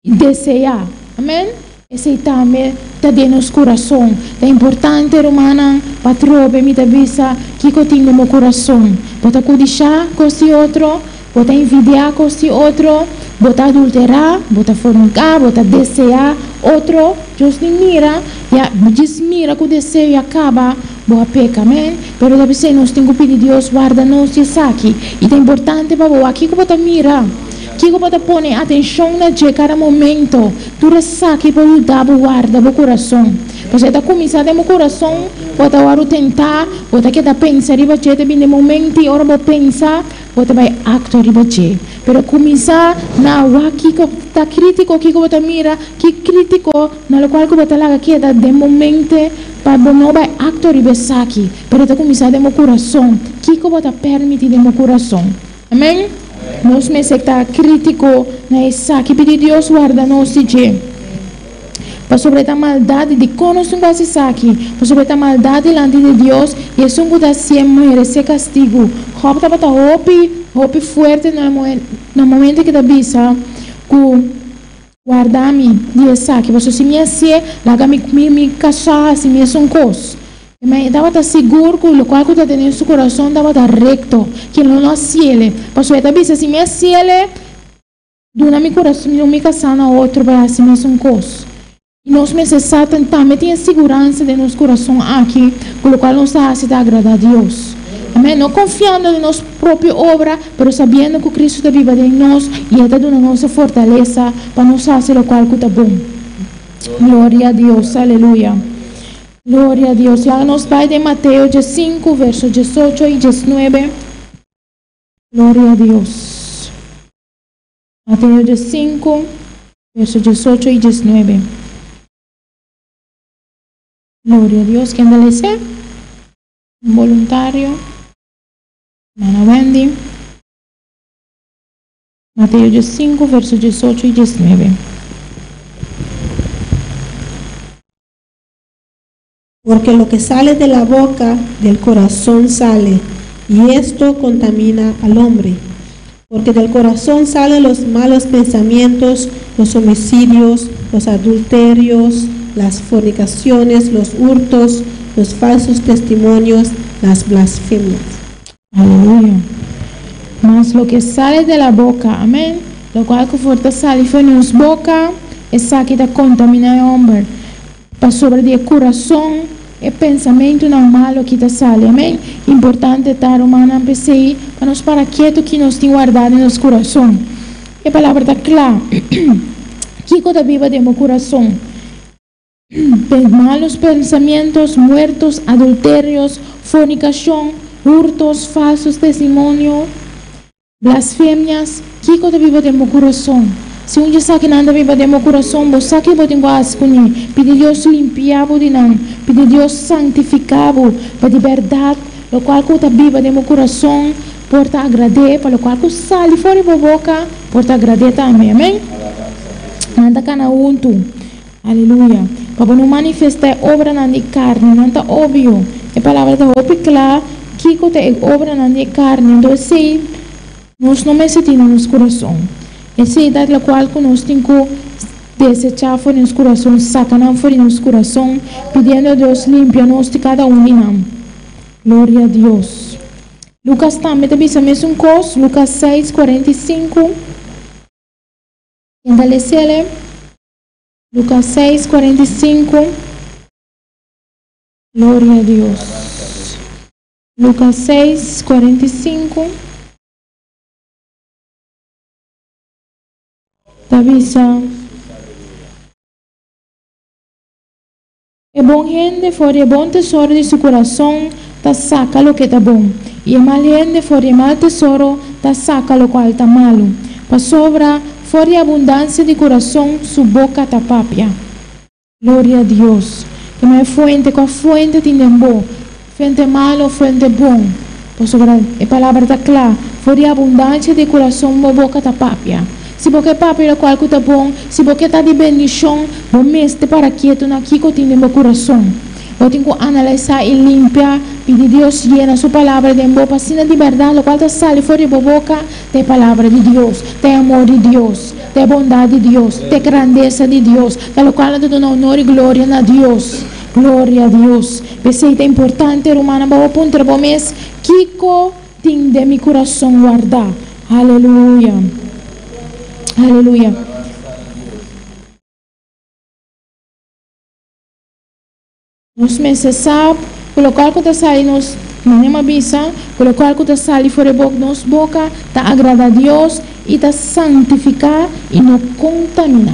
Deseá. Amèn. Esei tambe ta den nos kurason. Ta importante, rumannan, pa trobe mi ta bisa kiko tin den bo kurason. Bo ta kudishá kos di otro? Bo ta envidiá kos di otro? Bo ta adulterá? Bo ta forniká? Bo ta deseá otro? Dios ni mira, ya djis mira ku deseo ya kaba, bo a peka. Amèn. Pero ta p'esei nos tin ku pidi Dios warda nos di esaki. I ta importante pa bo wak kiko bo ta mira. Kiko bo ta pone atenshon na dje kada momento? Tur esaki por yuda bo warda bo kurason. Pasobra e ta kuminsá den bo kurason, bo ta wòrdu tentá, bo ta keda pensa riba dje, ta bini e momento i ora bo pensa, bo ta bai aktua riba dje. Pero kuminsá na wak kiko ta krítiko, kiko bo ta mira ki krítiko na lokual ku bo ta laga keda den bo mente pa bo no bai aktua riba esaki. Pero e ta kuminsá den bo kurason. Kiko bo ta pèrmití den bo kurason? Amen. Nos mester ta critico na esaki. Pidi Dios warda nos di dje. Pasobra e ta maldad. Dicon nos tin cu haci esaki? Pasobra e ta maldad dilanti di Dios y esun cu ta hacié merece castigo. Job tabata hopi, hopi fuerte na e momento cu e ta bisa cu warda mi di esaki, pasobra si mi hacié, laga mi mi casá haci mesun cos. Ma e tabata sigur ku lokual ku ta tene den su kurason tabata rekto, ku lo no a siele. Pasobra e ta bisa, Si mi a siele, duna mi kurason, mi kasá na otro pa e hasi mesun kos. I nos mester sa tambe tin e siguransa den nos kurason aki ku lokual nos ta hasi ta agradá Dios. Amèn. No konfiando den nos propio obra, pero sabiendo ku Kristu ta biba den nos i e ta duna nos e fortalesa pa nos hasi lokual ku ta bon. Gloria a Dios. Aleluya. Gloria a Dios. Laga nos bai den Mateo 15, verso 18 i 19. Gloria a Dios. Mateo 15, verso 18 i 19. Gloria a Dios. Ken ta lese? Un boluntario. Hermana Wendy. Mateo 5, verso 18 i 19. Porque lo que sale de la boca, del corazón sale, y esto contamina al hombre. Porque del corazón salen los malos pensamientos, los homicidios, los adulterios, las fornicaciones, los hurtos, los falsos testimonios, las blasfemias. Aleluya. Mas loke sali di la boka, amèn? Loke ku for ta sali for di nos boka, esaki ta kontaminá e hòmber. Pasobra di e kurason, e pensamentunan malu ku ta sali, amèn? Importante ta, rumannan, p'esei, pa nos para ketu kiko nos tin wardá den nos kurason. E palabra ta kla. Kiko ta biba den bo kurason. Malos pensamientos, muertos, adulterios, fornicación, hurtos, falsos testimonios, blasfemias. Kiko ta biba den bo kurason. Si un dia ku nan ta biba den bo kurason, bo sa ku bo tin ku pidi Dios limpia bo di nan, pidi Dios santifiká bo, pa di berdat, loke ku ta biba den bo kurason, por ta agrad'é, pa loke ku sali for di bo boka, por ta agrad'é tambe, amèn? Nan ta kana huntu. Aleluya. Pa no manifestá obranan di karni, nan ta opvio. E palabra ta hopi kla, kiko ta e obranan di karni. Anto, esei, nos no mester tin den nos kurason. Esei ta loke ku nos tin ku desechá for di nos kurason, saka nan for di nos kurason, pidiendo Dios limpia nos di kada un di nan. Gloria na Dios. Lucas tambe ta bisa mesun kos, Lucas 6, 45. Endalesele. Lucas 6, 45. Gloria na Dios. Lucas 6, 45. Ta bisa. E bon hende for di e bon tesoro di su kurason ta saka loke ta bon. I e mal hende for di e mal tesoro ta saka loke ta malu. Pasobra for di abundansia di kurason su boka ta papia. Gloria na Dios. Ku no e fuente, kua fuente tin den bo? Fuente malu, fuente bon. Pasobra e palabra ta kla. For di abundansia di kurason bo boka ta papia. Si bo ke papia loke ta bon, si bo ke ta di bendishon, bo mester para ketu na kiko tin den bo kurason. Bo tin ku analisá i limpia, pidi Dios yena su palabra den bo, asina di berdat, loke ta sali for di bo boka, ta palabra di Dios, ta amor di Dios, ta bondat di Dios, ta grandesa di Dios, ta loke ta duna onor i gloria na Dios. Gloria na Dios. P'esei ta importante, ruman, pa puntra bo mes, kiko tin den mi kurason wardá. Aleluya. Aleluya. Nos mester sa, ku loke ku ta sali nos, manera bisa, ku loke ku ta sali for di nos boka, ta agradá Dios i ta santifiká i no kontaminá.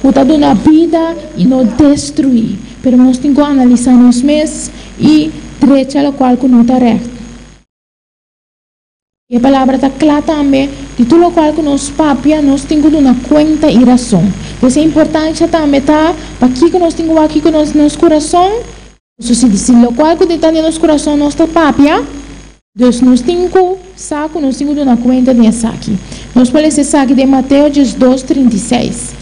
Ku ta duna bida i no destruí. Pero nos tin ku analisá nos mes i drecha loke ku no ta recht. E palabra ta kla tambe, di tur loke ku nos papia, nos tin ku duna kuenta i rason. Anto, e importansia tambe ta, pa kiko nos tin aki ku nos kurason, si, si loke ku ta den nos kurason nos ta papia, dus nos tin ku sa ku nos tin ku duna kuenta di esaki. Nos por lesa esaki den Mateo 2, 36.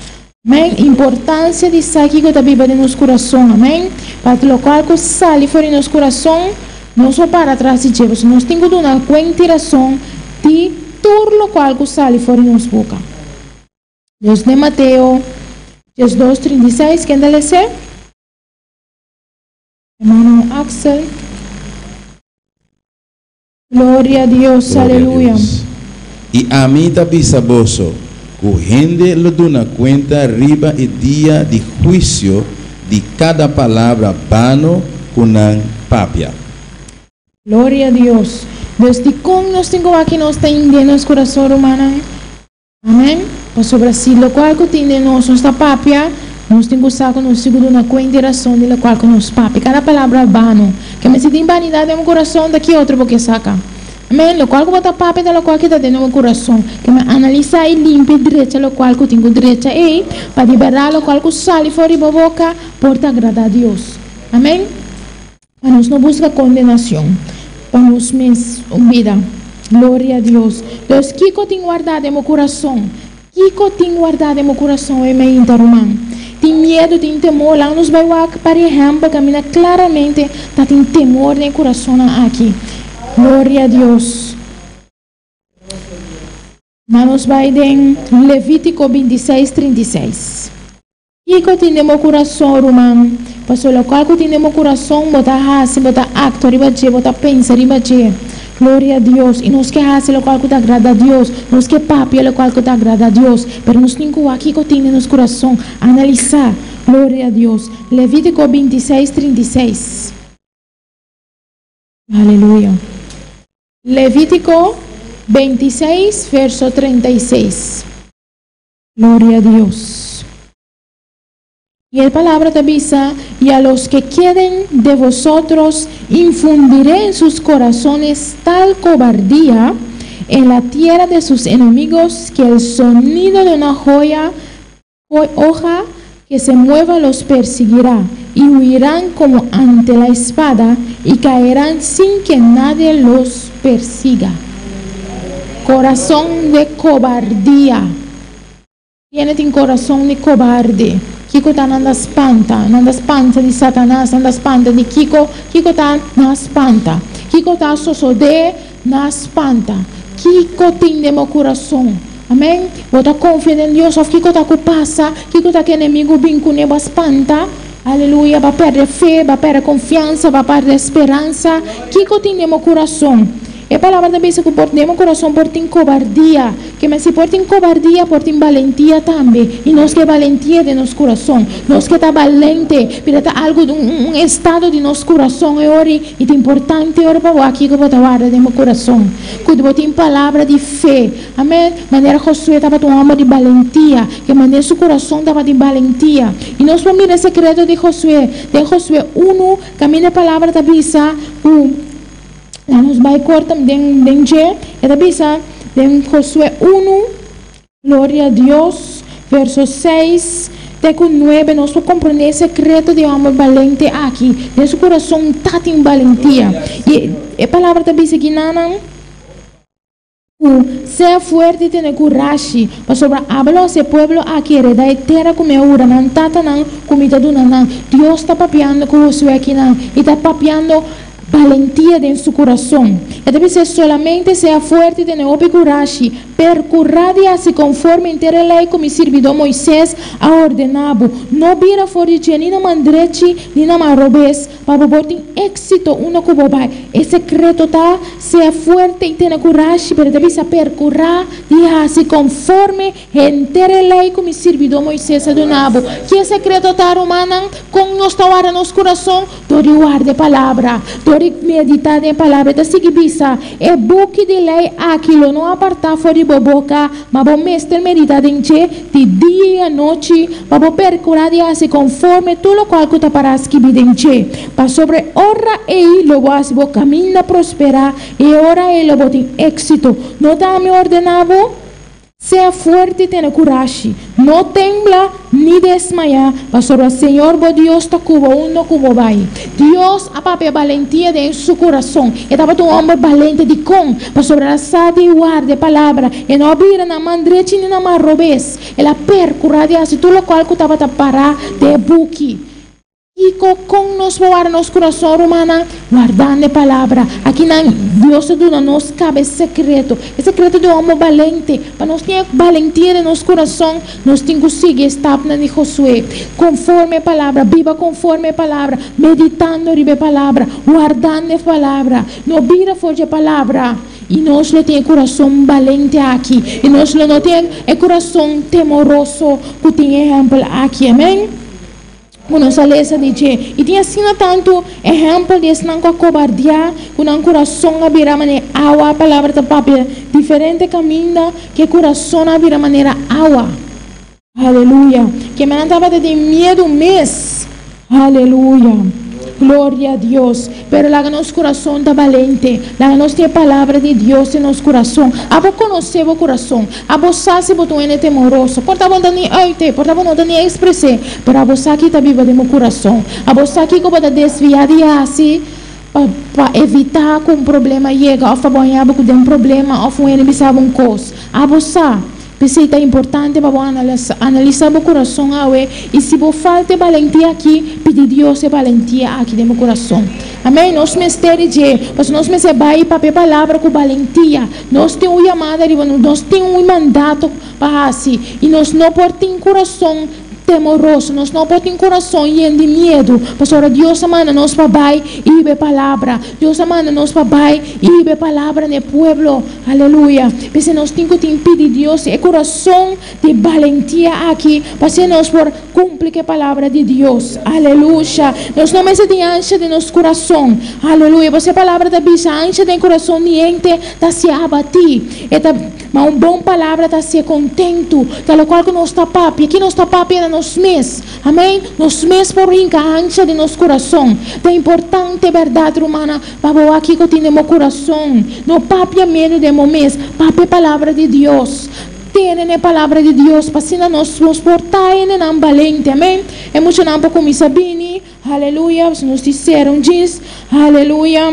Amèn? Importansia di sa kiko ta biba den nos kurason, amèn? Pa loke ku sali for di nos kurason, no so para atras di dje, nos tin ku duna kuenta i rason di tur loke ku sali for di nos boka. Dus den Mateo 2, 36, ken ta lesa? Hermano Axel. Gloria na Dios, Gloria a aleluya. Dios. I ami ta bisa boso, ku hende lo duna kuenta riba e dia di huisio di kada palabra bano ku nan papia. Gloria na Dios. Dus di kon nos tin aki nos tin den nos kurason, ruman. Amèn? Pasobra si loke ku tin den nos, nos ta papia, nos tin ku sa ku nos tin ku duna kuenta i rason di loke ku nos papia. Kada palabra bano. Ke men si tin banidat den kurason, daki otro bo ke saka. Amèn? Loke ku bo ta papia, ta loke ku ta den kurason. Ke men analisá i limpia drecha loke ku tin ku drecha ei, pa di berdat loke ku sali for di bo boka, por ta agradá Dios. Amèn? Pa nos no buska kondenashon, pa nos mes bida. Gloria na Dios. Dus kiko tin wardá den bo kurason? Kiko tin wardá den bo kurason e mainta, ruman? Tin miedu, tin temor. Laga nos bai wak, por ehèmpel, kaminda klaramente ta tin temor den kurason aki. Gloria na Dios. Nos bai den Levítiko 26, 36. Kiko tin den kurason, ruman? Paso loke ku tin den kurason, bo ta hasi, bo ta aktua riba dje, bo ta pensa riba dje. Gloria na Dios. I nos ke hasi loke ku ta agradá Dios. Nos ke papia loke ku ta agradá Dios. Pero nos tin ku kiko tin den nos kurason. Analisá. Gloria na Dios. Levítiko 26, 36. Aleluya. Levítiko 26, verso 36. Gloria na Dios. I e palabra ta bisa, y a los que queden de vosotros infundiré en sus corazones tal cobardía en la tierra de sus enemigos que el sonido de una joya, hoja que se mueva los perseguirá y huirán como ante la espada y caerán sin que nadie los persiga. Corazón de cobardía. Tiene un corazón de cobarde. Kiko ta nan ta spanta, nan ta spanta di Satanas, nan ta spanta di kiko, kiko ta nan spanta. Kiko ta sosodé nan spanta. Kiko tin den kurason. Amèn? Bo ta konfia den Dios, òf kiko ta ku pasa, kiko ta ku enemigu bin kuné bo spanta. Aleluya, bo a pèrdè fe, bo a pèrdè konfiansa, bo a pèrdè speransa. Kiko tin den kurason. E palabra tambe ta ku por den kurason por tin kobardia. Ke men si por tin kobardia, por tin valentia tambe. I nos ke valentia den nos kurason. Nos ke ta balente, pero ta algu un estado di nos kurason e ora i ta importante ora pa aki ku bo ta warda den kurason. Ku bo tin palabra di fe. Amèn. Manera Josué tabata un hòmber di valentia, ku manera su kurason tabata di valentia. I nos por mira e sekreto di Josué. Den Josué 1, kaminda e palabra ta bisa, ku nos bai korta den dje, e ta bisa den Josué 1, gloria na Dios, verso 6, te ku 9, nos por komprondé e sekreto di hòmber balente aki. Den su kurason tabatin valentia. I e palabra ta bisa aki nan sea fuerte i tene kurashi, pasobra abo lo hasi e pueblo aki heredá e tera ku mi a hura nan tatanan ku mi ta duna nan. Dios ta papiando ku Josué aki nan i ta papiando valentia den su kurason. E ta bisa solamente sea fuerte i tene hopi kurashi, perkurá di hasi konforme henter e lei ku mi sirbidó Moisés a ordená bo. No bira for di dje ni na man drechi ni na man robes, pa bo tin éksito unda ku bo bai. E sekreto ta sea fuerte i tene kurashi, pero ta bisa perkurá di hasi konforme henter e lei ku mi sirbidó Moisés a duna bo. Ki e sekreto ta, rumannan? Kon nos ta warda nos kurason? Dor di warda e palabra, dor di meditá den e palabra. Ta sigui bisa, e buki di lei aki lo no apartá for di bo boka, ma bo mester meditá den dje di dia i anochi, pa bo perkurá di hasi konforme tur lokual ku ta pará skibí den dje. Pasobra e ora ei lo bo hasi bo kaminda prosperá i e ora ei lo bo tin éksito. No ta ami ordená bo? Sea fuerte i tene kurashi. No tembla ni desmayá, pasobra Señor bo Dios ta ku bo unda ku bo bai. Dios a papia valentia den su kurason. E tabata un hòmber balente di kon, pasobra el a sa di warda e palabra. E no a bira na man drechi ni na man robes. El a perkurá di hasi tur lokual ku tabata pará den e buki. Kiko kon nos por warda nos kurason, rumannan? Wardando e palabra. Aki nan Dios a duna nos kaba e sekreto. E sekreto di un hòmber balente. Pa nos tin valentia den nos kurason, nos tin ku sigui e stapnan di Josué. Konforme e palabra, biba konforme e palabra, meditando riba e palabra, wardando e palabra. No bira for di e palabra. I nos lo tin e kurason balente aki. I nos lo no tin e kurason temoroso ku tin ehèmpel aki. Amèn? Nos a lesa di dje. I tin asina tantu ehèmpel di esnan ku a kobardiá, ku nan kurason a bira manera awa, palabra ta papia diferente kaminda ku e kurason a bira manera awa. Aleluya. Ke nan tabata tin miedu mes. Aleluya. Gloria na Dios. Pero laga nos kurason ta balente. Laga nos tin e palabra di Dios den nos kurason. Abo konosé bo kurason. Abo sa si bo ta un temoroso. Por ta bo no ta ni uite, por ta bo no ta ni ekspres'é. Pero abo sa ki ta biba den bo kurason. Abo sa kiko bo ta desviá di hasi. Pa evitá ku un problema yega òf pa bo haña bo ku den un problema òf un hende bisa bo un kos. Abo sa. P'esei ta importante pa bo analisá bo kurason awe i si bo falta e balentia aki, pidi Dios e balentia aki den bo kurason. Amèn. Nos mester di dje, pasobra nos mester bai i papia e palabra ku balentia. Nos tin un yamada riba nos, nos tin un mandato pa hasi i nos no por tin kurason temoroso, nos no por tin kurason yen di miedu, pasobra Dios a manda nos pa bai i hiba e palabra. Dios a manda nos pa bai i hiba e palabra na e pueblo. Aleluya! P'esei nos tin ku tin pidi Dios e kurason di balentia aki pa asina nos por kumpli ku e palabra di Dios. Aleluya! Nos no mester tin ansha den nos kurason. Aleluya! Pasobra e palabra ta bisa, Ansha den kurason di hende ta ser abatí. E ta. Ma un bon palabra ta hacié contento, ta locual cu nos ta papia. Ki nos ta papia na nos mes? Amén? Nos mes por hinca ancha den nos curason. Ta importante, berdad, rumana, pa bo wak kico tin den bo curason. No papia miedo den bo mes, papia e palabra di Dios. Tene na e palabra di Dios, pa asina nos nos por ta hendenan balente. Amén? E muchanan por cuminsa bini. Aleluya, nos di ser un djis. Aleluya.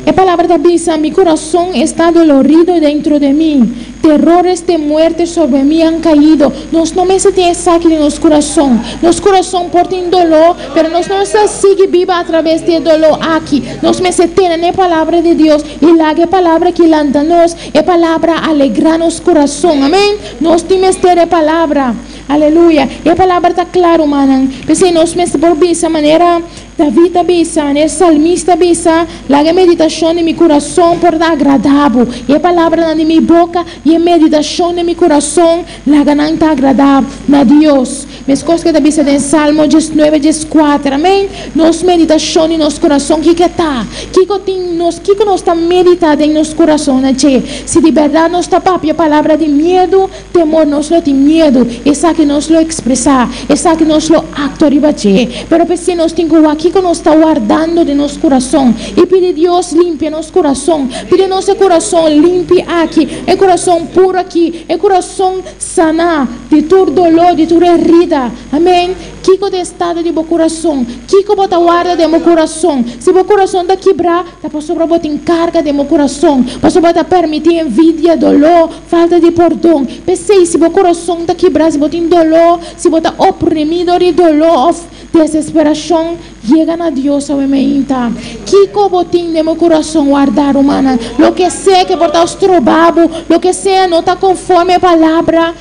E palabra ta bisa, Mi corazón está dolorido dentro de mí. Terrores de muerte sobre mí han caído. Nos no mester tin esaki den nos corazón. Nos corazón por tin doló, pero nos no mester sigui biba a traves di e doló aki. Nos mester tene na e palabra di Dios i laga e palabra aki lanta nos, e palabra alegrá nos corazón. Amén. Nos tin mester e palabra. Aleluya! E palabra ta kla, rumannan. P'esei nos mester por bisa manera David a bisa, manera e salmista a bisa, Laga e meditashon di mi kurason por ta agradá bo, i e palabranan di mi boka i e meditashon di mi kurason, laga nan ta agradá na Dios. Meskos ku e ta bisa den Salmo diesnuebe dieskuater. Amèn. Nos meditashon di nos kurason, kiko e ta? Kiko tin nos, kiko nos ta meditá den nos kurason na dje? Si di bèrdat nos ta papia palabra di miedu, Temor, nos lo tin miedu, esaki nos lo ekspresá, esaki nos lo aktua riba dje. Pero p'esei nos tin ku wak kiko nos ta wardando den nos kurason i pidi Dios limpia nos kurason. Pidi nos e kurason limpi aki, e kurason puru aki, e kurason saná di tur doló, di tur herida. Amèn. Kiko ta e estado di bo kurason? Kiko bo ta warda den bo kurason? Si bo kurason ta kibrá, ta pasobra bo tin karga den bo kurason, pasobra bo ta permití envidia, doló, Falta di pordon. P'esei, si bo kurason ta kibrá, si bo tin doló, si bo ta oprimí dor di doló òf desesperashon, yega na Dios awe meinta. Kiko bo tin den bo kurason wardá, rumannan? Loke sea ke por ta stroba bo, loke sea no ta konforme e Palabra,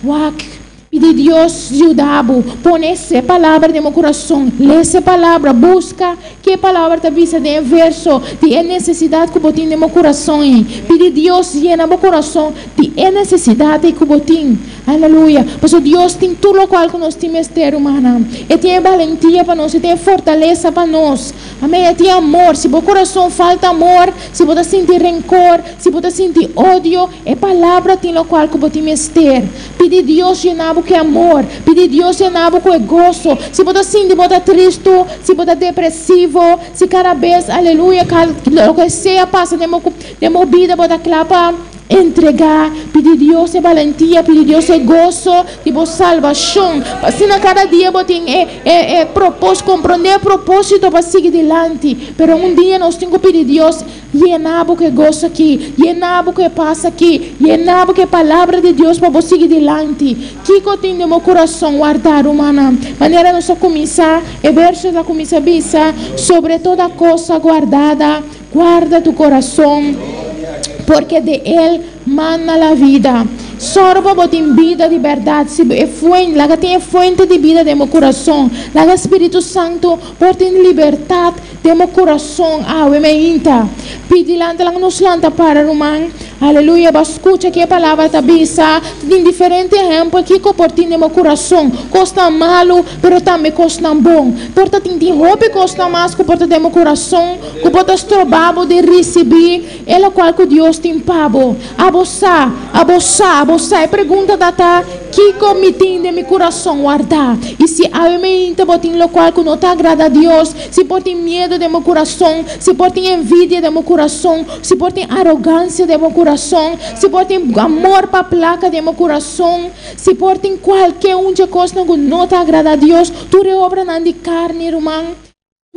wak. Pidi Dios yuda bo. Pone se palabra den bo kurason. Lesa e palabra. Buska ke e palabra ta bisa den e verso di e nesesidat ku bo tin den bo kurason ei. Pidi Dios yena bo kurason di e nesesidat ei ku bo tin. Aleluya. Pasobra Dios tin tur lokual ku nos tin mester, rumannan. E tin e balentia pa nos. E tin e fortalesa pa nos. Amén. E tin amor. Si bo kurason falta amor, si bo ta sinti renkor, si bo ta sinti odio, e palabra tin lokual ku bo tin mester. Pidi Dios yena bo ku e amor. Pidi Dios yena bo ku e goso. Si bo ta sinti bo ta tristu, si bo ta depresivo, si kada bes, aleluya, loke sea pasa den bo den bo bida bo ta kla pa entregá, pidi Dios e balentia, pidi Dios e goso di bo salbashon. Pa asina kada dia bo tin e e e propos, komprondé e propósito pa sigui dilanti. Pero un dia nos tin ku pidi Dios. Yena bo ku e goso aki, yena bo ku e pas aki, yena bo ku e palabra di Dios pa bo sigui dilanti. Kiko tin den bo kurason wardá, rumannan? Manera nos a kuminsá, e verso ta kuminsá bisa, Sobre toda cosa guardada, guarda tu corazón, porque de él mana la vida. Sòru pa bo tin bida di bèrdat. Si bo e fuente, laga tin e fuente di bida den bo kurason. Laga Spiritu Santu por tin libertat Den bo kurason awe meinta. Pidi lanta laga nos lanta para ruman. Aleluya bo a skucha ke e palabra ta bisa. Ta tin diferente ehempel kiko por tin den bo kurason. Kosnan malu pero tambe kosnan bon. Por ta tin tin hopi kosnan mas ku por ta den bo kurason ku por ta stroba bo di risibí e lokual ku Dios tin pa bo. Abo sa, abo sa, abo sa. E pregunta ta ta, Kiko mi tin den mi kurason wardá? I si awe meinta bo tin lokual ku no ta agrada Dios, si por tin miedu den bo kurason, si por tin envidia den bo kurason, si por tin arogansia den bo kurason, si por tin amor pa plaka den bo kurason, si por tin kualke un dje kosnan ku no ta agrada Dios, tur e obranan di karni, ruman.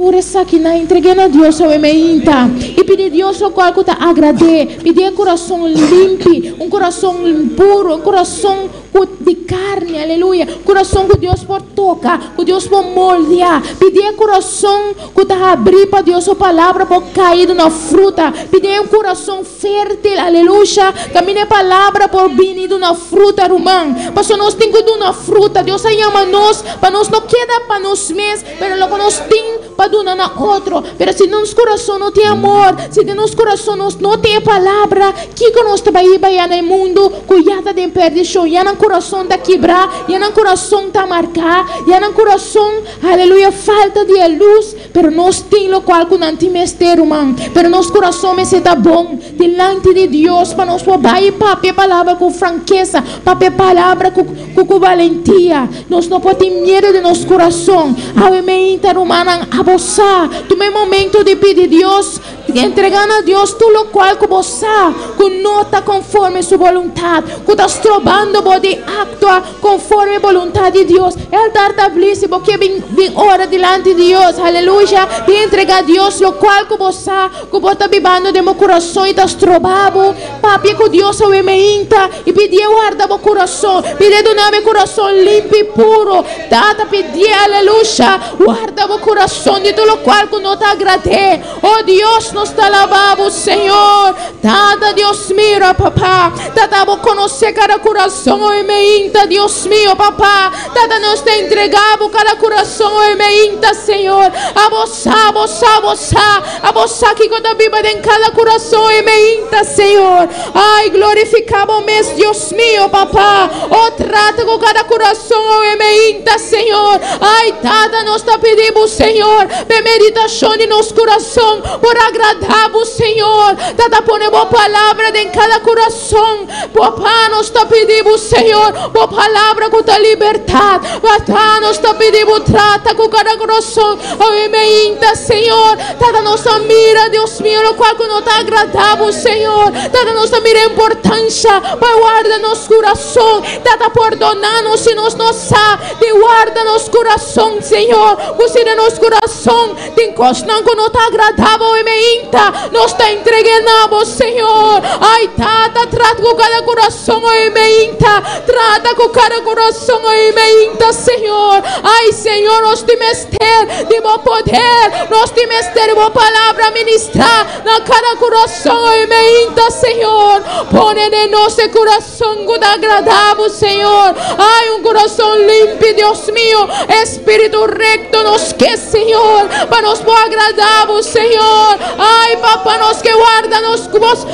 Tur esakinan entreg'é na Dios awe meinta i pidi Dios lokual ku ta agrad'é. Pidié kurason limpi, un kurason puru, un kurason ku di karni, aleluya, kurason ku Dios por toka, ku Dios por moldia. Pidié kurason ku ta habrí pa Dios su palabra por kai duna fruta. Pidié un kurason fértil, aleluya, kaminda e palabra por bini duna fruta, ruman. Pasobra nos tin ku duna fruta. Dios a yama nos pa nos no keda pa nos mes. Pero loke nos tin pa duna na otro. Pero si nos kurason no tin amor, si den nos kurason nos no tin e palabra, kiko nos ta bai hiba ya na e mundu ku ya ta den perdishon? Ya nan kurason ta kibrá, ya nan kurason ta marká, ya nan kurason, aleluya, falta di e lus. Pero nos tin lokual ku nan tin mester, ruman. Pero nos kurason mester ta bon dilanti di Dios pa nos por bai i papia e palabra ku frankesa, papia e palabra ku. Ku ku balentia, nos no por tin miedu den nos kurason. Awe meinta, rumannan, abo sa, tuma e momento di pidi Dios, entregá na Dios tur lokual ku bo sa ku no ta konforme Su boluntat, ku ta strobando bo di aktua konforme boluntat di Dios. E altar ta abrí si bo ke bin bin ora dilanti Dios. Aleluya! Bin entregá Dios lokual ku bo sa ku bo ta bibando den bo kurason i ta stroba bo. Papia ku Dios awe meinta i pidié warda bo kurason. Pidié duna bo e kurason limpi i puru. Tata pidié, alelusha, warda bo kurason di tur lokual ku no ta agrad'é. O Dios, nos ta alabá bo, Señor. Tata Dios mira, Papá. Tata bo konosé kada kurason awe meinta, Dios mio, Papá. Tata nos ta entregá bo kada kurason awe meinta, Señor. Abo sa, bo sa, bo sa. Abo sa kiko ta biba den kada kurason e meinta, Señor. Ai, glorifiká bo mes, Dios mio, Papá. O trata ku kada kurason awe meinta, Señor. Ai, Tata, nos ta pidi bo, Señor, p'e meditashon di nos kurason por agradá bo, Señor. Tata, pone bo palabra den kada kurason. Papá, nos ta pidi bo, Señor, bo palabra ku ta libertat. Papá, nos ta pidi bo trata ku kada kurason. Awe meinta, Señor, Tata nos ta mira, Dios mio, locual cu no ta agrada bo, Señor. Tata nos ta mira importancia pa warda nos curason. Tata pordona nos si nos no sa di warda nos curason, Señor. Cu si den nos curason tin cosnan cu no ta agrada bo, awe meinta nos ta entregue na bo, Señor. Ay, Tata, trata cu cada curason awe meinta. Trata cu cada curason awe meinta, Señor. Ay, Señor, nos tin mester di bo poder. Nos tin mester di bo palabra ministrá na cada curason awe meinta, Señor. Pone den nos e curason cu ta agradá bo, Señor. Ay, un curason limpi, Dios mio. Espíritu recto nos ke, Señor, pa nos por agradá bo, Señor. Ay, Papa, nos ke warda nos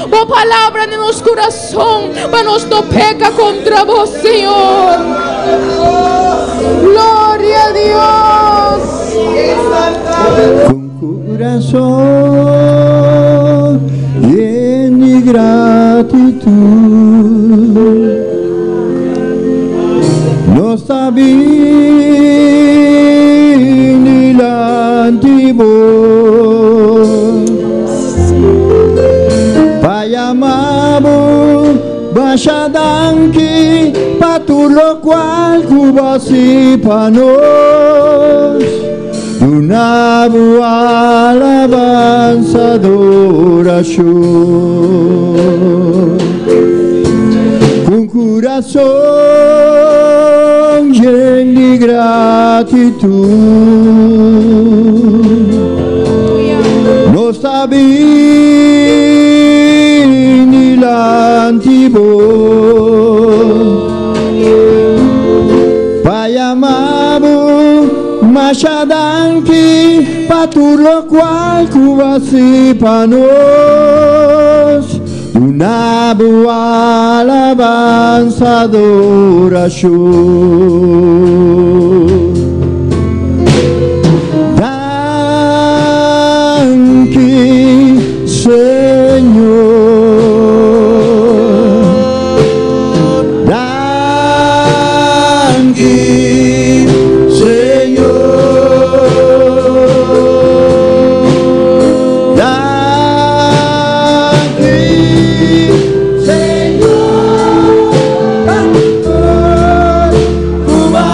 bo palabra den nos curason. Son pa nos no peka kontra bo, Señor. Gloria a Dios. Con corazón yen di gratitud nos ta bin dilanti bo. Pa yama bo basha danki pa tur lokual ku bo a hasi pa nos. Duna bo alabansa adorashon. Ku un kurason yen di gratitut. Nos ta bin dilanti bo pa yama bo masha danki pa tur lokual ku bo a hasi pa nos. Duna bo alabansa adorashon. Danki Señor. Danki Señor. Danki Señor. Ku bo.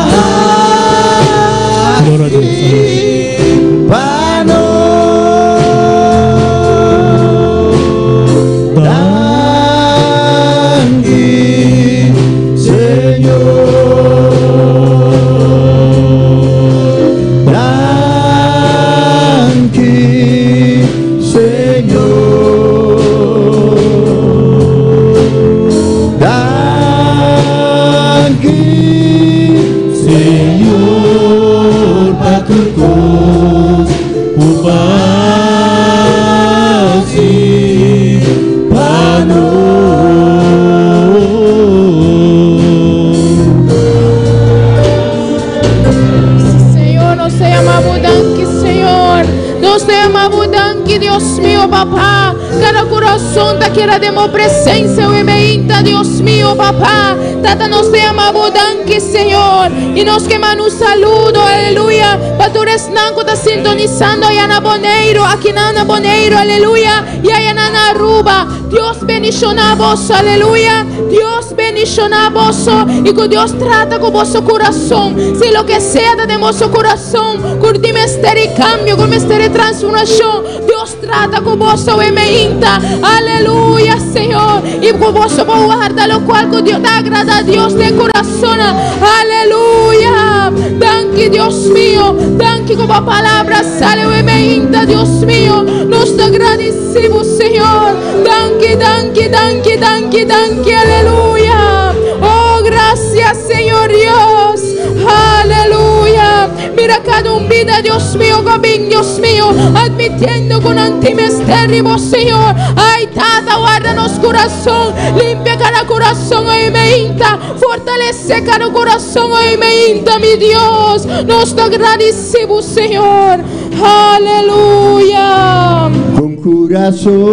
Danki Dios mio Papa. Kada kurason ta keda den bo presensia awe meinta Dios mio Papa. Tata nos ta yama bo danki Señor. I nos ke manda un saludo aleluya pa tur esnan ku ta sintonisando aya na Boneiru, akinan na Boneiru aleluya i ayanan na Aruba. Dios bendiciona boso aleluya. Dios bendiciona boso i ku Dios trata ku boso kurason. Si loke sea ta den boso kurason ku tin mester di kambio, ku mester di transformashon, Dios trata ku boso awe meinta. Aleluya Señor. I ku boso por warda lokual ku Dios ta agrada Dios den kurasonnan. Aleluya. Danki Dios mio. Danki ku bo palabra sali awe meinta Dios mio. Nos ta gradisi. Sí, bo Señor. Danki, danki, danki, danki, danki, aleluya. Oh, gracias, Señor Dios. Aleluya. Mira cada un vida, Dios mío, gabin, Dios mío, admitiendo con antimester, bo Señor. Ay, Tata, guarda nos corazón, limpia cada corazón, ay, meinta, fortalece cada corazón, ay, meinta, mi Dios. Nos te agradecemos, Señor. Aleluya. Con corazón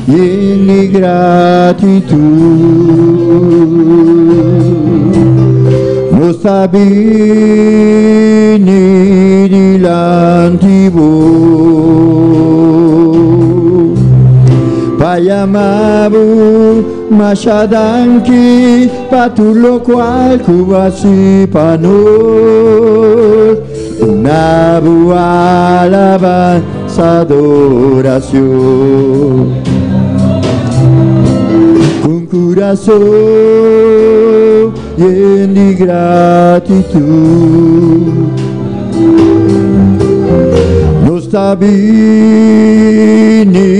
yen di gratitud nos ta bini dilanti bo pa yama bo masha danki pa tur locual cu bo a haci pa nos. Duna bo alabansa, adoracion. Con curason yen di gratitud. Nos ta bini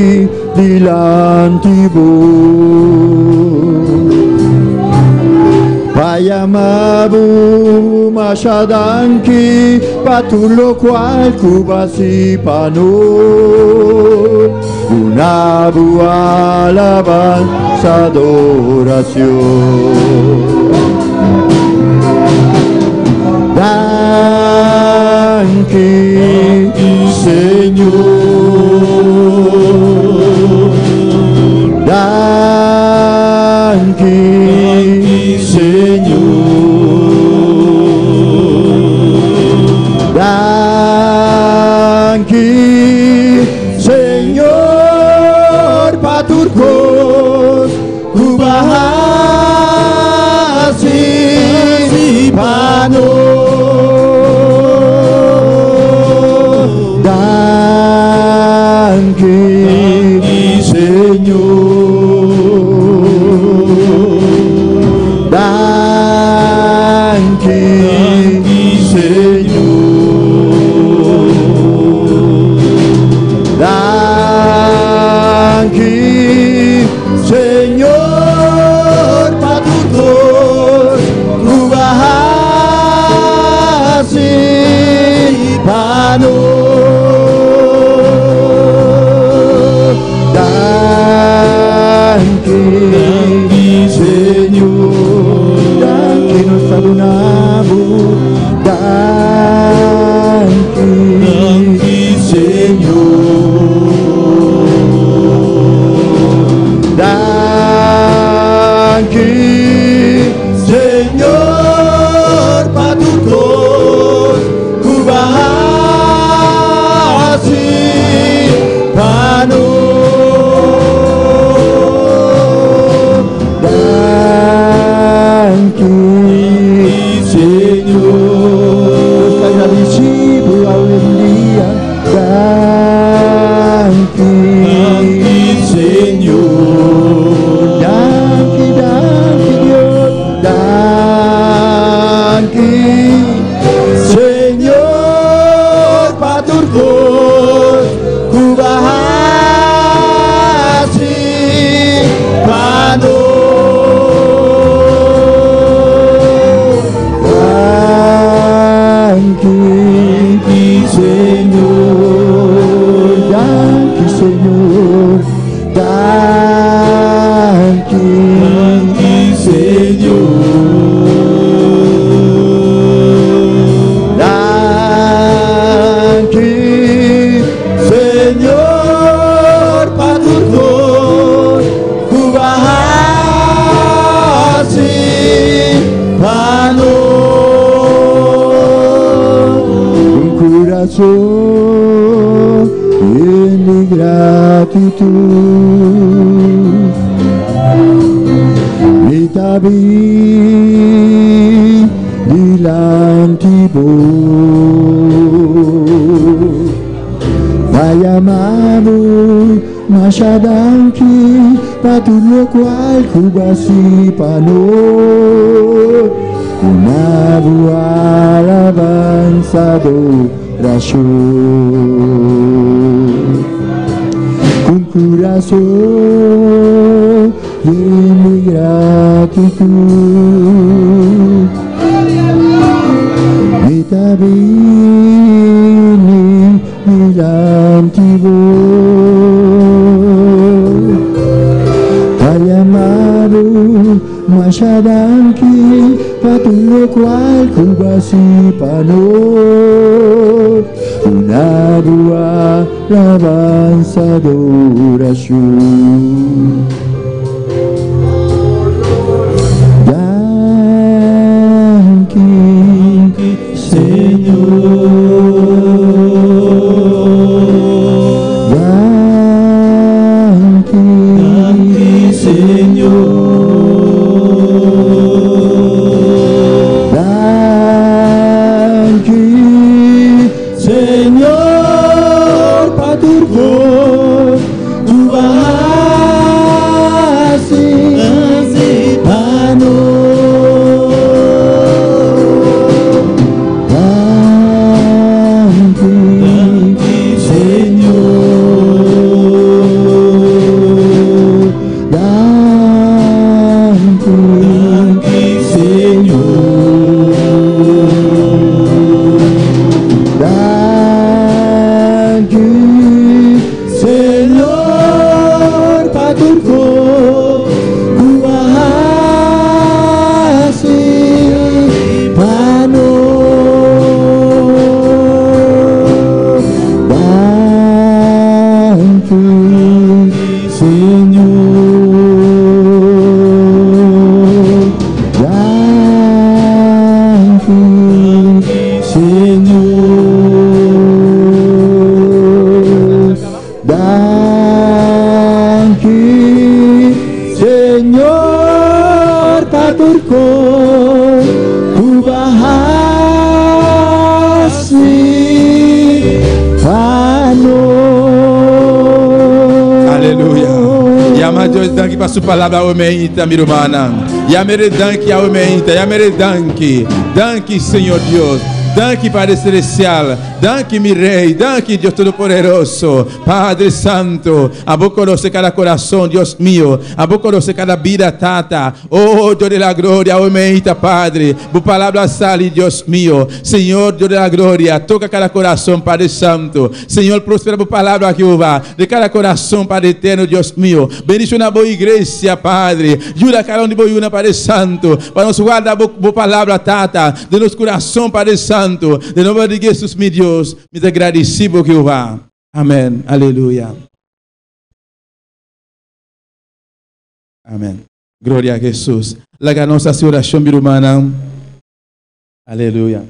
dilanti bo. Pa yama bo masha danki pa tur lokual ku bo hasi pa nos. Duna bo alabansa, adoracion. Danki, Señor. Danki, Señor. Danki, Señor, pa tur kos ku bo a hasi pa nos. Danki, Señor. Danki, Señor. Danki, Señor, pa tur kos ku bo a hasi pa nos. Danki, Señor. Danki nos ta duna bo. Danki, Señor. Danki, Señor, pa tur kos ku bo a hasi pa nos. Danki, Señor. Nos ta agradeci bo awe dia. Danki, Señor. Danki, danki, Dios. Danki, Señor, pa tur kos ku bo a hasi pa nos. Danki, Señor. Danki, Señor. Danki, Señor. kurason yen di gratitut mi ta bin dilanti bo. Pa yama bo masha danki pa tur lokual ku bo a hasi pa nos. Duna bo alabansa, adorashon. Ku kurason yen di gratitut mi ta bini dilanti bo. Ta yama bo masha danki pa tur lokual ku bo a hasi pa nos. Duna bo alabansa, adorashon. Danki, Señor. Danki, Señor. Danki, Señor, pa tur kos ku bo a hasi pa nos. Danki, Señor. Danki, Señor. Danki, Señor, pa tur kos ku bo a hasi pa nos. Danki, Señor. Danki, Señor. Danki, Señor, pa tur kos ku bo a hasi pa nos. Aleluya. Yama Dios danki pa su palabra awe mainta, mi rumannan. Yam'é danki awe mainta. Yam'é danki. Danki, Señor Dios. Danki, Padre Celestial. Danki, mi Rei. Danki, Dios Todopoderoso. Padre Santo. Abo konosé kada kurason, Dios mio. Abo konosé kada bida, Tata. Oh, Dios de la gloria, awe mainta, Padre. Bo palabra a sali, Dios mio. Señor, Dios de la gloria, toka kada kurason, Padre Santo. Señor, prospera bo palabra, Jehová, den kada kurason, Padre eterno, Dios mio. Bendishoná bo iglesia, Padre. Yuda kada un di bo yunan, Padre Santo, pa nos warda bo, bo palabra, Tata, den nos kurason, Padre Santo. Den nomber di Jesus, mi Dios, mi ta gradisí bo, Jehová. Amèn. Aleluya. Amèn. Gloria a Jesus. Laga nos hasi orashon, mi rumannan. Aleluya.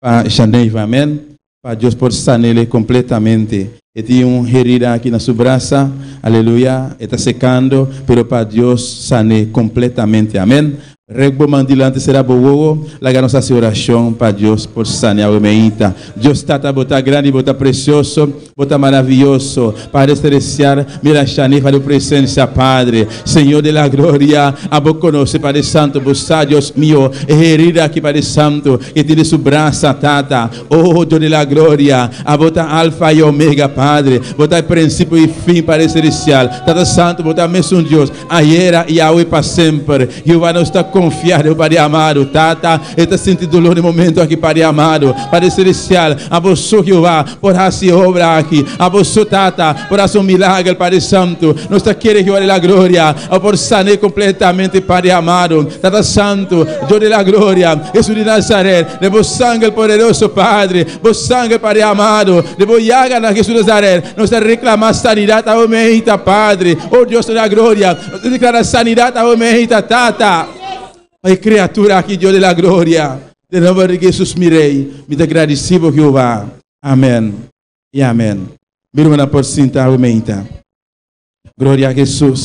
Pa Shaneiva, amèn. Pa Dios por san'ele kompletamente. E tin un herida aki na su brasa, aleluya, e ta sekando, pero pa Dios san'é kompletamente, amèn. Rek bo man dilanti sera bo wowo, laga nos hasi orashon pa Dios por sane awe meinta. Dios Tata, bo ta grandi, bo ta presioso, bo ta maravioso. Padre Celestial, mira Shanifa den bo presencia, Padre. Señor de la gloria, abo conoce, Padre Santo, bo sa, Dios mio, e herida aki, Padre Santo, ke tin den su brasa, Tata. Oh, Dios de la gloria, abo ta Alfa y Omega, Padre. Bo ta e principio y fin, Padre Celestial. Tata Santo, bo ta mesun Dios. Ayera i awe pa semper. Jehová nos ta konfia den bo Padre amado. Tata, e ta sinti doló den momento aki, Padre amado. Padre Celestial, abo so, Jehová, por hasi e obra aki. Abo so, Tata, por hasi un milager, Padre Santo. Nos ta kere, Jehová de la gloria, abo por san'é kompletamente, Padre amado. Tata Santo, Dios de la gloria, Jesús di Nazaret, den bo sanger poderoso, Padre, bo sanger, Padre amado, den bo yaganan, Jesús di Nazaret, nos ta reklamá sanidat awe meinta, Padre. Oh Dios de la gloria, nos ta deklará sanidat awe meinta, Tata. Pa e kriatura aki, Dios de la gloria. Den nòmber di Hesus, mi Rei, mi ta gradisí bo, Jehová. Amèn i amèn. Mi rumannan por sinta awe meinta. Gloria a Hesus.